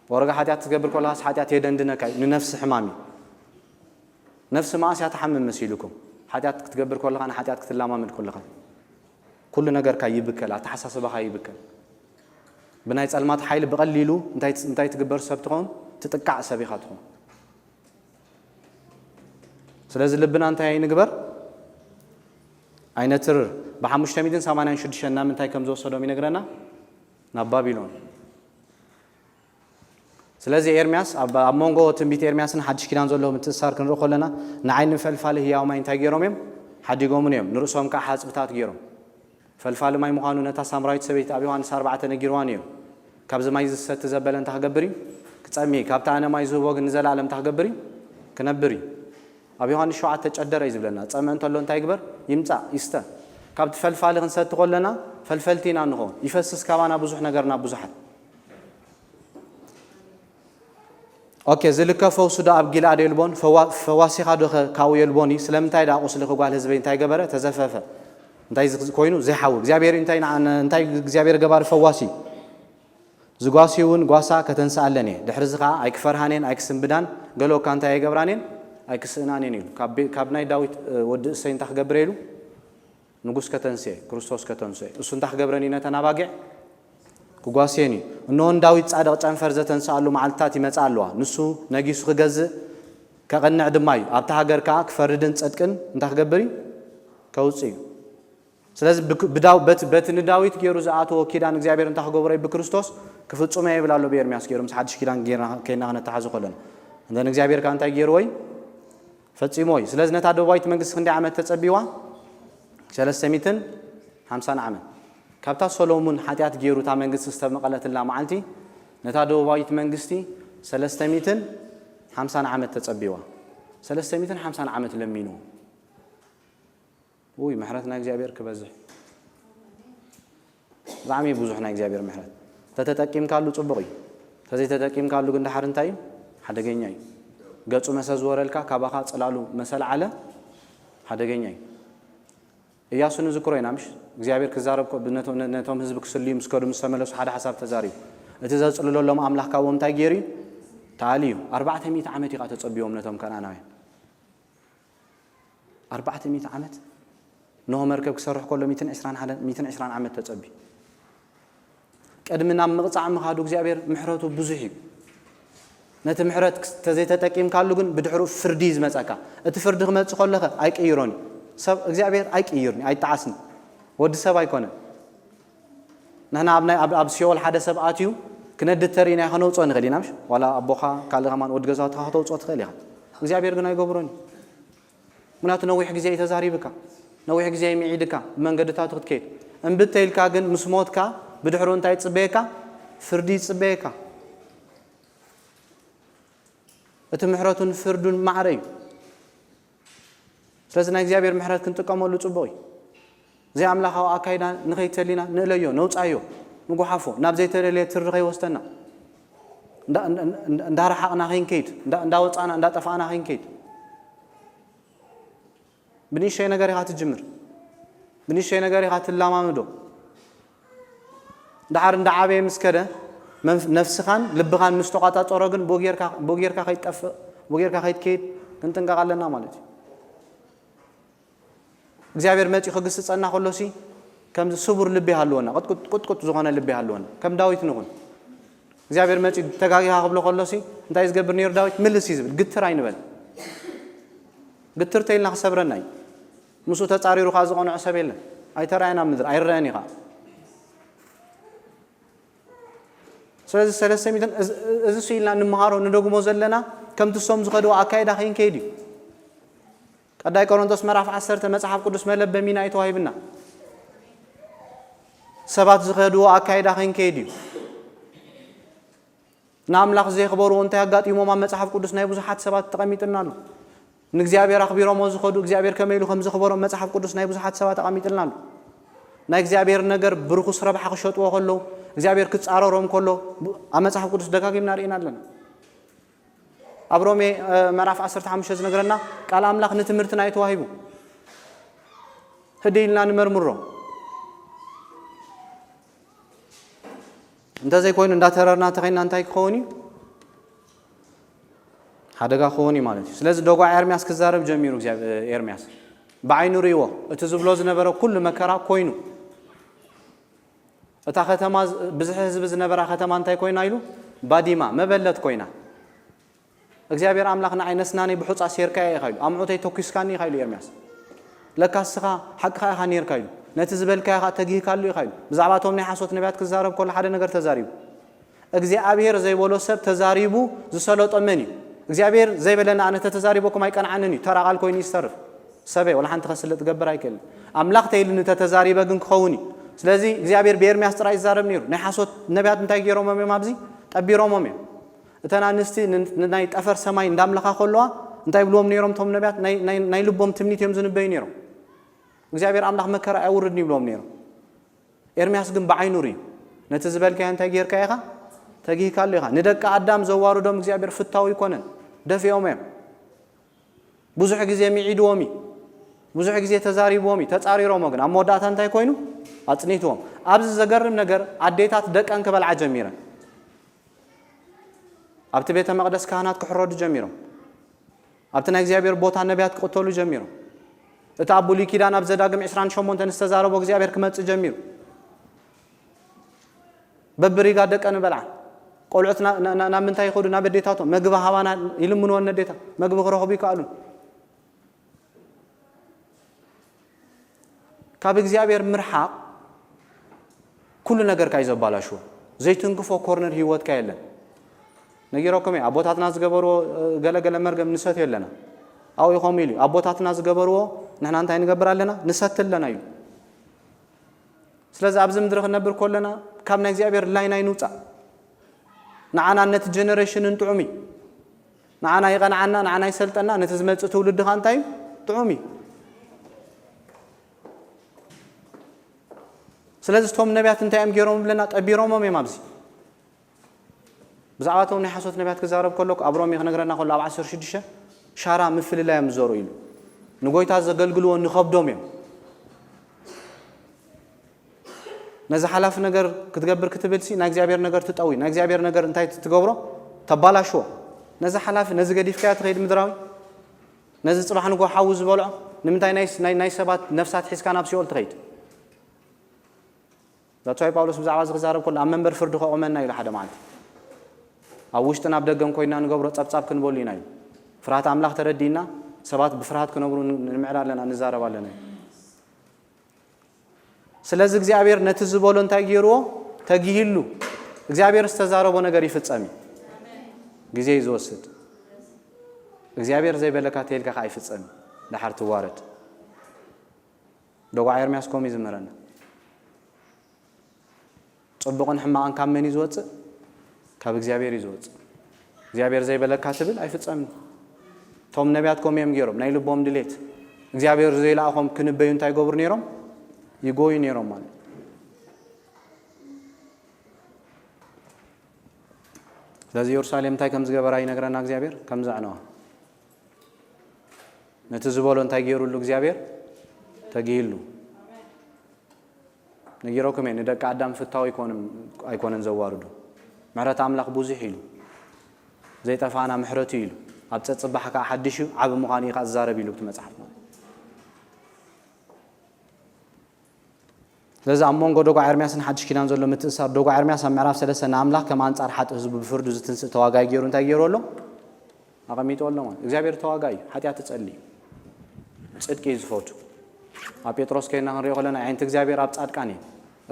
ወረጋ ሓጢኣት ክትገብር ከለኻስ ሓጢኣት የደንድነካ እዩ፣ ንነፍሲ ሕማም እዩ። ነፍሲ መኣስ እያ ትሓምም መሲልኩም? ሓጢኣት ክትገብር ከለኻ፣ ንሓጢኣት ክትለማመድ ከለኻ፣ ኩሉ ነገርካ ይብከል፣ ኣተሓሳስባኻ ይብከል። ብናይ ጸልማት ሓይሊ ብቐሊሉ እንታይ፣ እንታይ ትግበር ሰብ ትኸውን? ትጥቃዕ ሰብ ኢኻ ትኸውን። ስለዚ ልብና እንታይ ኣይንግበር? ኣይነትርር። ብሓሙሽተ ሚእትን ሰማንያን ሽዱሽተን ናብ ምንታይ ከም ዝወሰዶም ይነግረና? ናብ ባቢሎን። ስለዚ ኤርምያስ ኣብ፣ ኣብ መንጎ ትንቢት ኤርምያስን ሓድሽ ኪዳን ዘሎ ምትእስሳር ክንርኢ ከለና፣ ንዓይን ንፈልፋሊ ህያው ማይ እንታይ ገይሮም እዮም? ሓዲጎምን እዮም። ንርእሶም ከኣ ሓጽብታት ገይሮም። ፈልፋሊ ማይ ምዃኑ ነታ ሳምራዊት ሰበይቲ ኣብ ዮሃንስ ኣርባዕተ ነጊርዋ ነይሩ። ካብዚ ማይ ዝሰቲ ዘበለ እንታይ ክገብር እዩ? ክጸሚ እዩ። ካብቲ ኣነ ማይ ዝህቦ ግን ንዘለኣለም እንታይ ክገብር እዩ? ክነብር እዩ። ኣብ ዮሃንስ ሸውዓተ ጨደረ እዩ ዝብለና። ጸምእ እንተሎ እንታይ ይግበር? ይምጻእ፣ ይስተ። ካብቲ ፈልፋሊ ክንሰቲ ከለና ፈልፈልቲ ኢና ንኸውን። ይፈስስ ካባና ብዙሕ ነገር ናብ ብዙሓት። ኦኬ፣ ዝልከ ፈውሲ ዶ ኣብ ጊልኣድ የልቦን? ፈዋ-፣ ፈዋሲኻ ዶ ኸ ካብኡ የልቦን እዩ? ስለምንታይ ደኣ ቁስሊ ጓል ህዝበይ እንታይ ገበረ? ተዘፈፈ። እንታይ ዝ-፣ ኮይኑ? ዘይሓዊ። እግዚኣብሔር እንታይ ንዓ-፣ እንታይ እግዚኣብሔር ገባሪ ፈዋሲ እዩ? ዝጓሲ እውን ጓሳ ከተንስኣለን እየ። ድሕሪ እዚ ኸዓ ኣይክፈርሃን እየን፣ ኣይክስንብዳን፣ ገለ እኳ እንታይ ኣይገብራን እየን፣ ኣይክስእናን እየን ኢሉ። ካብ ቤ-፣ ካብ ናይ ዳዊት፣ እ፣ ወዲ እሰይ እንታይ ክገብር እየ ኢሉ? ንጉስ ከተንስኤ፣ ክርስቶስ ከተንስኤ። እሱ እንታይ ክገብረን እዩ ነተን ኣባጊዕ? ክጓስየን እዩ። እንሆ ንዳዊት ጻድቕ ጨንፈር ዘተንስኣሉ መዓልትታት ይመጻ ኣለዋ። ንሱ ነጊሱ ክገዝእ ከቕንዕ ድማ እዩ። ኣብታ ሃገር ከኣ ክፈርድን ጽድቅን እንታይ ክገብር እዩ? ከውጽእ እዩ። ስለዚ ብክ-፣ ብዳው-፣ በቲ፣ በቲ ንዳዊት ገይሩ ዝኣተዎ ኪዳን እግዚኣብሔር እንታይ ክገብሮ እዩ? ብክርስቶስ ክፍጽሞ እየ ይብል ኣሎ ብኤርምያስ ገይሩ። ምስ ሓድሽ ኪዳን ጌርና ከይና ክነተሓዞ ከለና። እንተ ንእግዚኣብሔር ከኣ እንታይ ገይርዎ እዩ? ፈጺሞ እዩ። ስለዚ ነታ ደቡባዊት መንግስቲ ክንደይ ዓመት ተጸቢዋ? ሰለስተ ሚእትን ሓምሳን ዓመት። ካብታ ሰሎሙን ሓጢኣት ገይሩ እታ መንግስቲ ዝተመቐለትላ መዓልቲ ነታ ደቡባዊት መንግስቲ ሰለስተ ሚእትን ሓምሳን ዓመት ተጸቢዋ። ሰለስተ ሚእትን ሓምሳን ዓመት ለሚኑ። ውይ፣ ምሕረት ናይ እግዚኣብሔር ክበዝሕ። ብጣዕሚ ብዙሕ ናይ እግዚኣብሔር ምሕረት። ተተጠቂምካሉ ጽቡቕ እዩ። ተዘይተጠቂምካሉ ግን ደሓር እንታይ እዩ? ሓደገኛ እዩ። ገጹ መሰ ዝወረልካ፣ ካባኻ ጽላሉ መሰ ለዓለ፣ ሓደገኛ እዩ። እያሱ ንዝክሮ ኢና፣ ምሽ እግዚኣብሔር ክዛረብ ኮ-፣ ነቶ-፣ ነቶም ህዝቢ ክስልዩ ምስ ከዱ ምስ ተመለሱ ሓደ ሓሳብ ተዛሪቡ። እቲ ዘጽልለሎም ኣምላኽ ካብኦም እንታይ ገይሩ እዩ? ተኣልዩ። ኣርባዕተ ሚእቲ ዓመት እዩ ኸዓ ተጸብዮም ነቶም ከነኣናውያን። ኣርባዕተ ሚእቲ ዓመት። ኖህ መርከብ ክሰርሕ ከሎ ሚእትን ዕስራን ሓደ፣ ሚእትን ዕስራን ዓመት ተጸቢ። ቅድሚ ናብ ምቕጻዕ ምኻዱ እግዚኣብሔር ምሕረቱ ብዙሕ እዩ። ነቲ ምሕረት ክስ-፣ ተዘይተጠቂምካሉ ግን ብድሕሩ ፍርዲ እዩ ዝመጸካ። እቲ ፍርዲ ክመጽእ ከሎኸ ኣይቅይሮን እዩ። ሰብ እግዚኣብሔር ኣይቅይርን፣ ኣይጠዓስን። ወዲ ሰብ ኣይኮነን። ንሕና ኣብ ናይ ኣብ ኣብ ሲኦል ሓደ ሰብ ኣትዩ ክነድድ ተሪእና ከነውፅኦ ንኽእል ኢና። ምሽ ዋላ ኣቦኻ ካልእ ከማን ወዲ ገዛውትኻ ከተውፅኦ ትኽእል ኢኻ። እግዚኣብሔር ግን ኣይገብሮን እዩ። ምክንያቱ ነዊሕ ግዜ እዩ ተዛሪብካ፣ ነዊሕ ግዜ እዩ ምዒድካ ብመንገድታቱ ክትከይድ። እምቢ ተይልካ ግን ምስ ሞትካ ብድሕሩ እንታይ ይፅበየካ? ፍርዲ ይፅበየካ። እቲ ምሕረቱን ፍርዱን ማዕረ እዩ። ስለዚ ናይ እግዚኣብሔር ምሕረት ክንጥቀመሉ ጽቡቕ እዩ። እዚ ኣምላኻዊ ኣካይዳ ንኸይተሊና ንእለዮ፣ ነውጻዮ፣ ንጉሓፎ፣ ናብ ዘይተደልየ ትሪ ከይወስደና። እንዳ- እንዳ- እንዳ- እንዳረሓቕና ከይንከይድ፣ እንዳ- እንዳወጻእና እንዳጠፋእና ከይንከይድ። ብንእሽተይ ነገር ኢኻ ትጅምር፣ ብንእሽተይ ነገር ኢኻ ትላማምዶ። ደሓር እንዳዓበየ ምስ ከደ መንፍ- ነፍስኻን ልብኻን ምስ ተቋጻጸሮ ግን ብኡ ጌርካ ብኡ ጌርካ ከይትጠፍእ ብኡ ጌርካ ከይትከይድ ክንጥንቀቕ ኣለና ማለት እዩ። እግዚኣብሔር መጺኡ ክግስጸና ከሎሲ ከምዚ ስቡር ልቢ ይሃልወና፣ ቅጥቁጥ ቅጥቁጥ ዝኾነ ልቢ ይሃልወና። ከም ዳዊት ንኹን። እግዚኣብሔር መጺኡ ተጋጊኻ ክብሎ ከሎሲ እንታይ ዝገብር ነይሩ ዳዊት? ምልስ እዩ ዝብል፣ ግትር ኣይንበል። ግትር ተይልና ክሰብረና እዩ። ምስኡ ተጻሪሩ ከኣ ዝቐንዖ ሰብ የለን። ኣይተራእየን ኣብ ምድሪ ኣይረኣን እዩ ከኣ። ስለዚ ሰለስተ ሚእትን እዚ- እዚ ስኢልና እንመሃሮ ንደግሞ ዘለና ከምቲ እሶም ዝኸድዎ ኣካይዳ ከይንከይድ እዩ። ቀዳይ ቆሮንቶስ ምዕራፍ ዓሰርተ መጽሓፍ ቅዱስ መለበሚና እዩ ተዋሂብና። ሰባት ዝኸድዎ ኣካይዳ ከይንከይድ እዩ። ንኣምላኽ ዘየኽበርዎ እንታይ ኣጋጢሞም ኣብ መጽሓፍ ቅዱስ ናይ ብዙሓት ሰባት ተቐሚጥና ኣሎ። ንእግዚኣብሔር ኣኽቢሮሞ ዝኸዱ እግዚኣብሔር ከመይ ኢሉ ከም ዘኽበሮም መጽሓፍ ቅዱስ ናይ ብዙሓት ሰባት ኣቐሚጥልና ኣሎ። ናይ እግዚኣብሔር ነገር ብርኹስ ረብሓ ክሸጥዎ ከለዉ እግዚኣብሔር ክጻረሮም ከሎ ኣብ መጽሓፍ ቅዱስ ደጋጊምና ርኢና ኣለና። ኣብ ሮሜ ምዕራፍ ዓሰርተ ሓሙሽተ ዝነግረና ቃል ኣምላኽ ንትምህርትና እዩ ተዋሂቡ። ህድይ ኢልና ንመርምሮ። እንተዘይኮይኑ እንዳተረርና ተኸይና እንታይ ክኸውን እዩ? ሓደጋ ክኸውን እዩ ማለት እዩ። ስለዚ ደጓዕ ኤርምያስ ክዛረብ ጀሚሩ። ኤርምያስ ብዓይኑ ርእይዎ እቲ ዝብሎ ዝነበረ ኩሉ መከራ ኮይኑ። እታ ከተማ ብዝሒ ህዝቢ ዝነበራ ከተማ እንታይ ኮይና ኢሉ? ባዲማ መበለት ኮይና። እግዚኣብሔር ኣምላኽ ንዓይ ነስናነይ ብሑፃ ሴርካያ ኢኻ ኢሉ፣ ኣምዑተይ ተኩስካኒ ኢኻ ኢሉ ኤርምያስ። ለካ እስኻ ሓቅኻ ኢኻ ኔርካ ኢሉ፣ ነቲ ዝበልካዮ ኸዓ ተጊህካሉ ኢኻ ኢሉ። ብዛዕባ እቶም ናይ ሓሶት ነቢያት ክዛረብ ከሎ ሓደ ነገር ተዛሪቡ። እግዚኣብሔር ዘይበሎ ሰብ ተዛሪቡ ዝሰለጦ መን እዩ? እግዚኣብሔር ዘይበለና ኣነ ተተዛሪበኩም ኣይቀንዓንን እዩ፣ ተራ ቓል ኮይኑ ይስተርፍ። ሰበይ ወላ ሓንቲ ከስልጥ ገብር ኣይክእልን። ኣምላኽ ተይልኒ ተተዛሪበ ግን ክኸውን እዩ። ስለዚ እግዚኣብሔር ብኤርምያስ ጥራይ ይዛረብ ነይሩ። ናይ ሓሶት ነቢያት እንታይ ገይሮሞም እዮም? ኣብዚ ጠቢሮሞም እዮም። እተን ኣንስቲ ንናይ ጠፈር ሰማይ እንዳምለኻ ከለዋ እንታይ ይብልዎም ነይሮም? እቶም ነቢያት ናይ ልቦም ትምኒት እዮም ዝንበዩ ነይሮም። እግዚኣብሔር ኣምላኽ መከራ ኣየውርድን ይብልዎም ነይሮም። ኤርምያስ ግን ብዓይኑ ርእዩ። ነቲ ዝበልካዮ እንታይ ጌርካ ኢኻ? ተጊህካሉ ኢኻ። ንደቂ ኣዳም ዘዋርዶም እግዚኣብሔር ፍታው ይኮነን። ደፊኦም እዮም። ብዙሕ ግዜ ሚዒድዎም እዩ። ብዙሕ ግዜ ተዛሪብዎም እዩ። ተጻሪሮሞ ግን ኣብ መወዳእታ እንታይ ኮይኑ? ኣጽኒትዎም። ኣብዚ ዘገርም ነገር ኣዴታት ደቀን ክበልዓ ጀሚረን። ኣብቲ ቤተ መቕደስ ካህናት ክሕረዱ ጀሚሮም። ኣብቲ ናይ እግዚኣብሔር ቦታ ነቢያት ክቕተሉ ጀሚሮም። እቲ ኣብ ብሉይ ኪዳን ኣብ ዘዳግም ዕስራን ሸሞንተን ዝተዛረቦ እግዚኣብሔር ክመጽእ ጀሚሩ። በብሪጋ ደቀን በልዓ። ቆልዑት ናብ ምንታይ ይኸዱ? ናብ ኣዴታቶም መግቢ ሃባና ይልምንወን ኣዴታት መግቢ ክረኽቡ ይከኣሉን። ካብ እግዚኣብሔር ምርሓቕ ኩሉ ነገርካ እዩ ዘባላሽዎ። ዘይትንክፎ ኮርነር ህይወትካ የለን። ነጊረኩም እየ ኣቦታትና ዝገበርዎ ገለገለ መርገም ንሰትዮ ኣለና። ኣብኡ እዩ ከምኡ ኢሉ ኣቦታትና ዝገበርዎ ንሕና እንታይ ንገብር ኣለና? ንሰቲ ኣለና እዩ። ስለዚ ኣብዚ ምድሪ ክንነብር ከለና ካብ ናይ እግዚኣብሔር ላይን ኣይንውፃእ። ንዓና ነቲ ጀነሬሽን እንጥዑም እዩ። ንዓና ይቐንዓና፣ ንዓና ይሰልጠና፣ ነቲ ዝመጽእ ትውልዲ ኸኣ እንታይ እዩ? ጥዑም እዩ። ስለዚ እቶም ነቢያት እንታይ እዮም ገይሮም ብለና? ጠቢሮሞም እዮም። ኣብዚ ብዛዕባ እቶም ናይ ሓሶት ነቢያት ክዛረብ ከሎ ኣብ ሮሜ ክነግረና ከሎ ኣብ ዓሰርተ ሽዱሽተ ሻራ ምፍልላይ እዮም ዝዘርኡ ኢሉ ንጎይታ ዘገልግልዎ ንኸብዶም እዮም። ነዚ ሓላፊ ነገር ክትገብር ክትብልሲ ናይ እግዚኣብሔር ነገር ትጠዊ ናይ እግዚኣብሔር ነገር እንታይ ትገብሮ? ተባላሽዎ። ነዚ ሓላፊ ነዚ ገዲፍካዮ ትኸይድ ምድራዊ ነዚ ፅባሕ ንጎ ሓዊ ዝበልዖ ንምንታይ ናይ ሰባት ነፍሳት ሒዝካ ናብ ሲኦል ትኸይድ? ዛትዋይ ጳውሎስ ብዛዕባ እዚ ክዛረብ ከሎ ኣብ መንበር ፍርዲ ከቑመና ኢሉ ሓደ መዓልቲ ኣብ ውሽጥን ኣብ ደገን ኮይና ንገብሮ ጸብጻብ ክንበሉ ኢና ኢሉ። ፍርሃት ኣምላኽ ተረዲእና ሰባት ብፍርሃት ክነብሩ ንምዕዳ ኣለና፣ ንዛረብ ኣለና። ስለዚ እግዚኣብሔር ነቲ ዝበሎ እንታይ ገይርዎ? ተጊሂሉ። እግዚኣብሔር ዝተዛረቦ ነገር ይፍጸም እዩ። ግዜ እዩ ዝወስድ። እግዚኣብሔር ዘይበለካ ተይልካ ከዓ ይፍጸም እዩ። ደሓር ትዋረድ። ደጓዕ ኤርምያስ ከምኡ እዩ ዝምህረና። ጽቡቕን ሕማቕን ካብ መን እዩ ዝወጽእ? ካብ እግዚኣብሔር እዩ ዝወጽእ። እግዚኣብሔር ዘይበለካ ትብል ኣይፍጸምን። እቶም ነቢያት ከምኡ እዮም ገይሮም፣ ናይ ልቦም ድሌት እግዚኣብሔር ዘይለኣኾም ክንበዩ እንታይ ይገብሩ ነይሮም? ይጎዩ ነይሮም ማለት እዩ። ስለዚ ኢየሩሳሌም እንታይ ከም ዝገበራ ይነግረና እግዚኣብሔር፣ ከም ዘዕነዋ። ነቲ ዝበሎ እንታይ ገይሩሉ እግዚኣብሔር? ተጊሂሉ። ነጊረኩም እየ፣ ንደቂ ኣዳም ፍታው ኣይኮነን፣ ኣይኮነን ዘዋርዱ። ምሕረት ኣምላኽ ብዙሕ ኢሉ፣ ዘይጠፋና ምሕረቱ ኢሉ፣ ኣብ ጸጽባሕ ከኣ ሓድሽ እዩ፣ ዓቢ ምዃኑ እዩ ከኣ ዝዛረብ ኢሉ እቲ መጽሓፍ ማለት። ስለዚ ኣብ መንጎ ደጓ ኤርምያስን ሓድሽ ኪዳን ዘሎ ምትእሳር፣ ደጓ ኤርምያስ ኣብ ምዕራፍ ሰለስተ ንኣምላኽ ከም ኣንጻር ሓጥእ ህዝቡ ብፍርዱ ዝትንስእ ተዋጋይ ገይሩ እንታይ ገይሩ ኣሎ? ኣቐሚጡ ኣሎ ማለት። እግዚኣብሔር ተዋጋይ እዩ፣ ሓጢኣት ትጸሊ እዩ። ጽድቂ እዩ ዝፈቱ። ኣብ ጴጥሮስ ከይና ክንሪኦ ከለና፣ ኣዒንቲ እግዚኣብሔር ኣብ ጻድቃን እዩ፣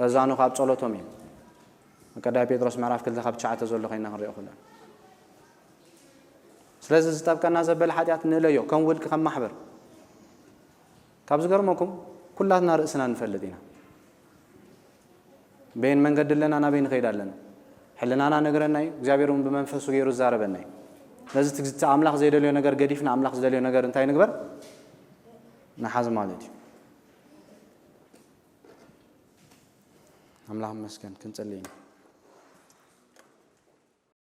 እዛኑ ካብ ጸሎቶም እዩ። ቀዳይ ጴጥሮስ ምዕራፍ ክልተ ካብ ትሽዓተ ዘሎ ከይና ክንሪኦ ከለና። ስለዚ ዝጠብቀና ዘበለ ሓጢኣት ንእለዮ፣ ከም ውልቂ፣ ከም ማሕበር። ካብ ዝገርመኩም፣ ኩላትና ርእስና ንፈልጥ ኢና። በየን መንገዲ ኣለና፣ ናበይ ንኸይድ ኣለና። ሕልናና ነግረና እዩ፣ እግዚኣብሔር እውን ብመንፈሱ ገይሩ ዝዛረበና እዩ። ስለዚ እቲ ኣምላኽ ዘይደልዮ ነገር ገዲፍና ኣምላኽ ዝደልዮ ነገር እንታይ ንግበር? ንሓዝ ማለት እዩ። ኣምላኽ ይመስገን፣ ክንጽሊ ኢና።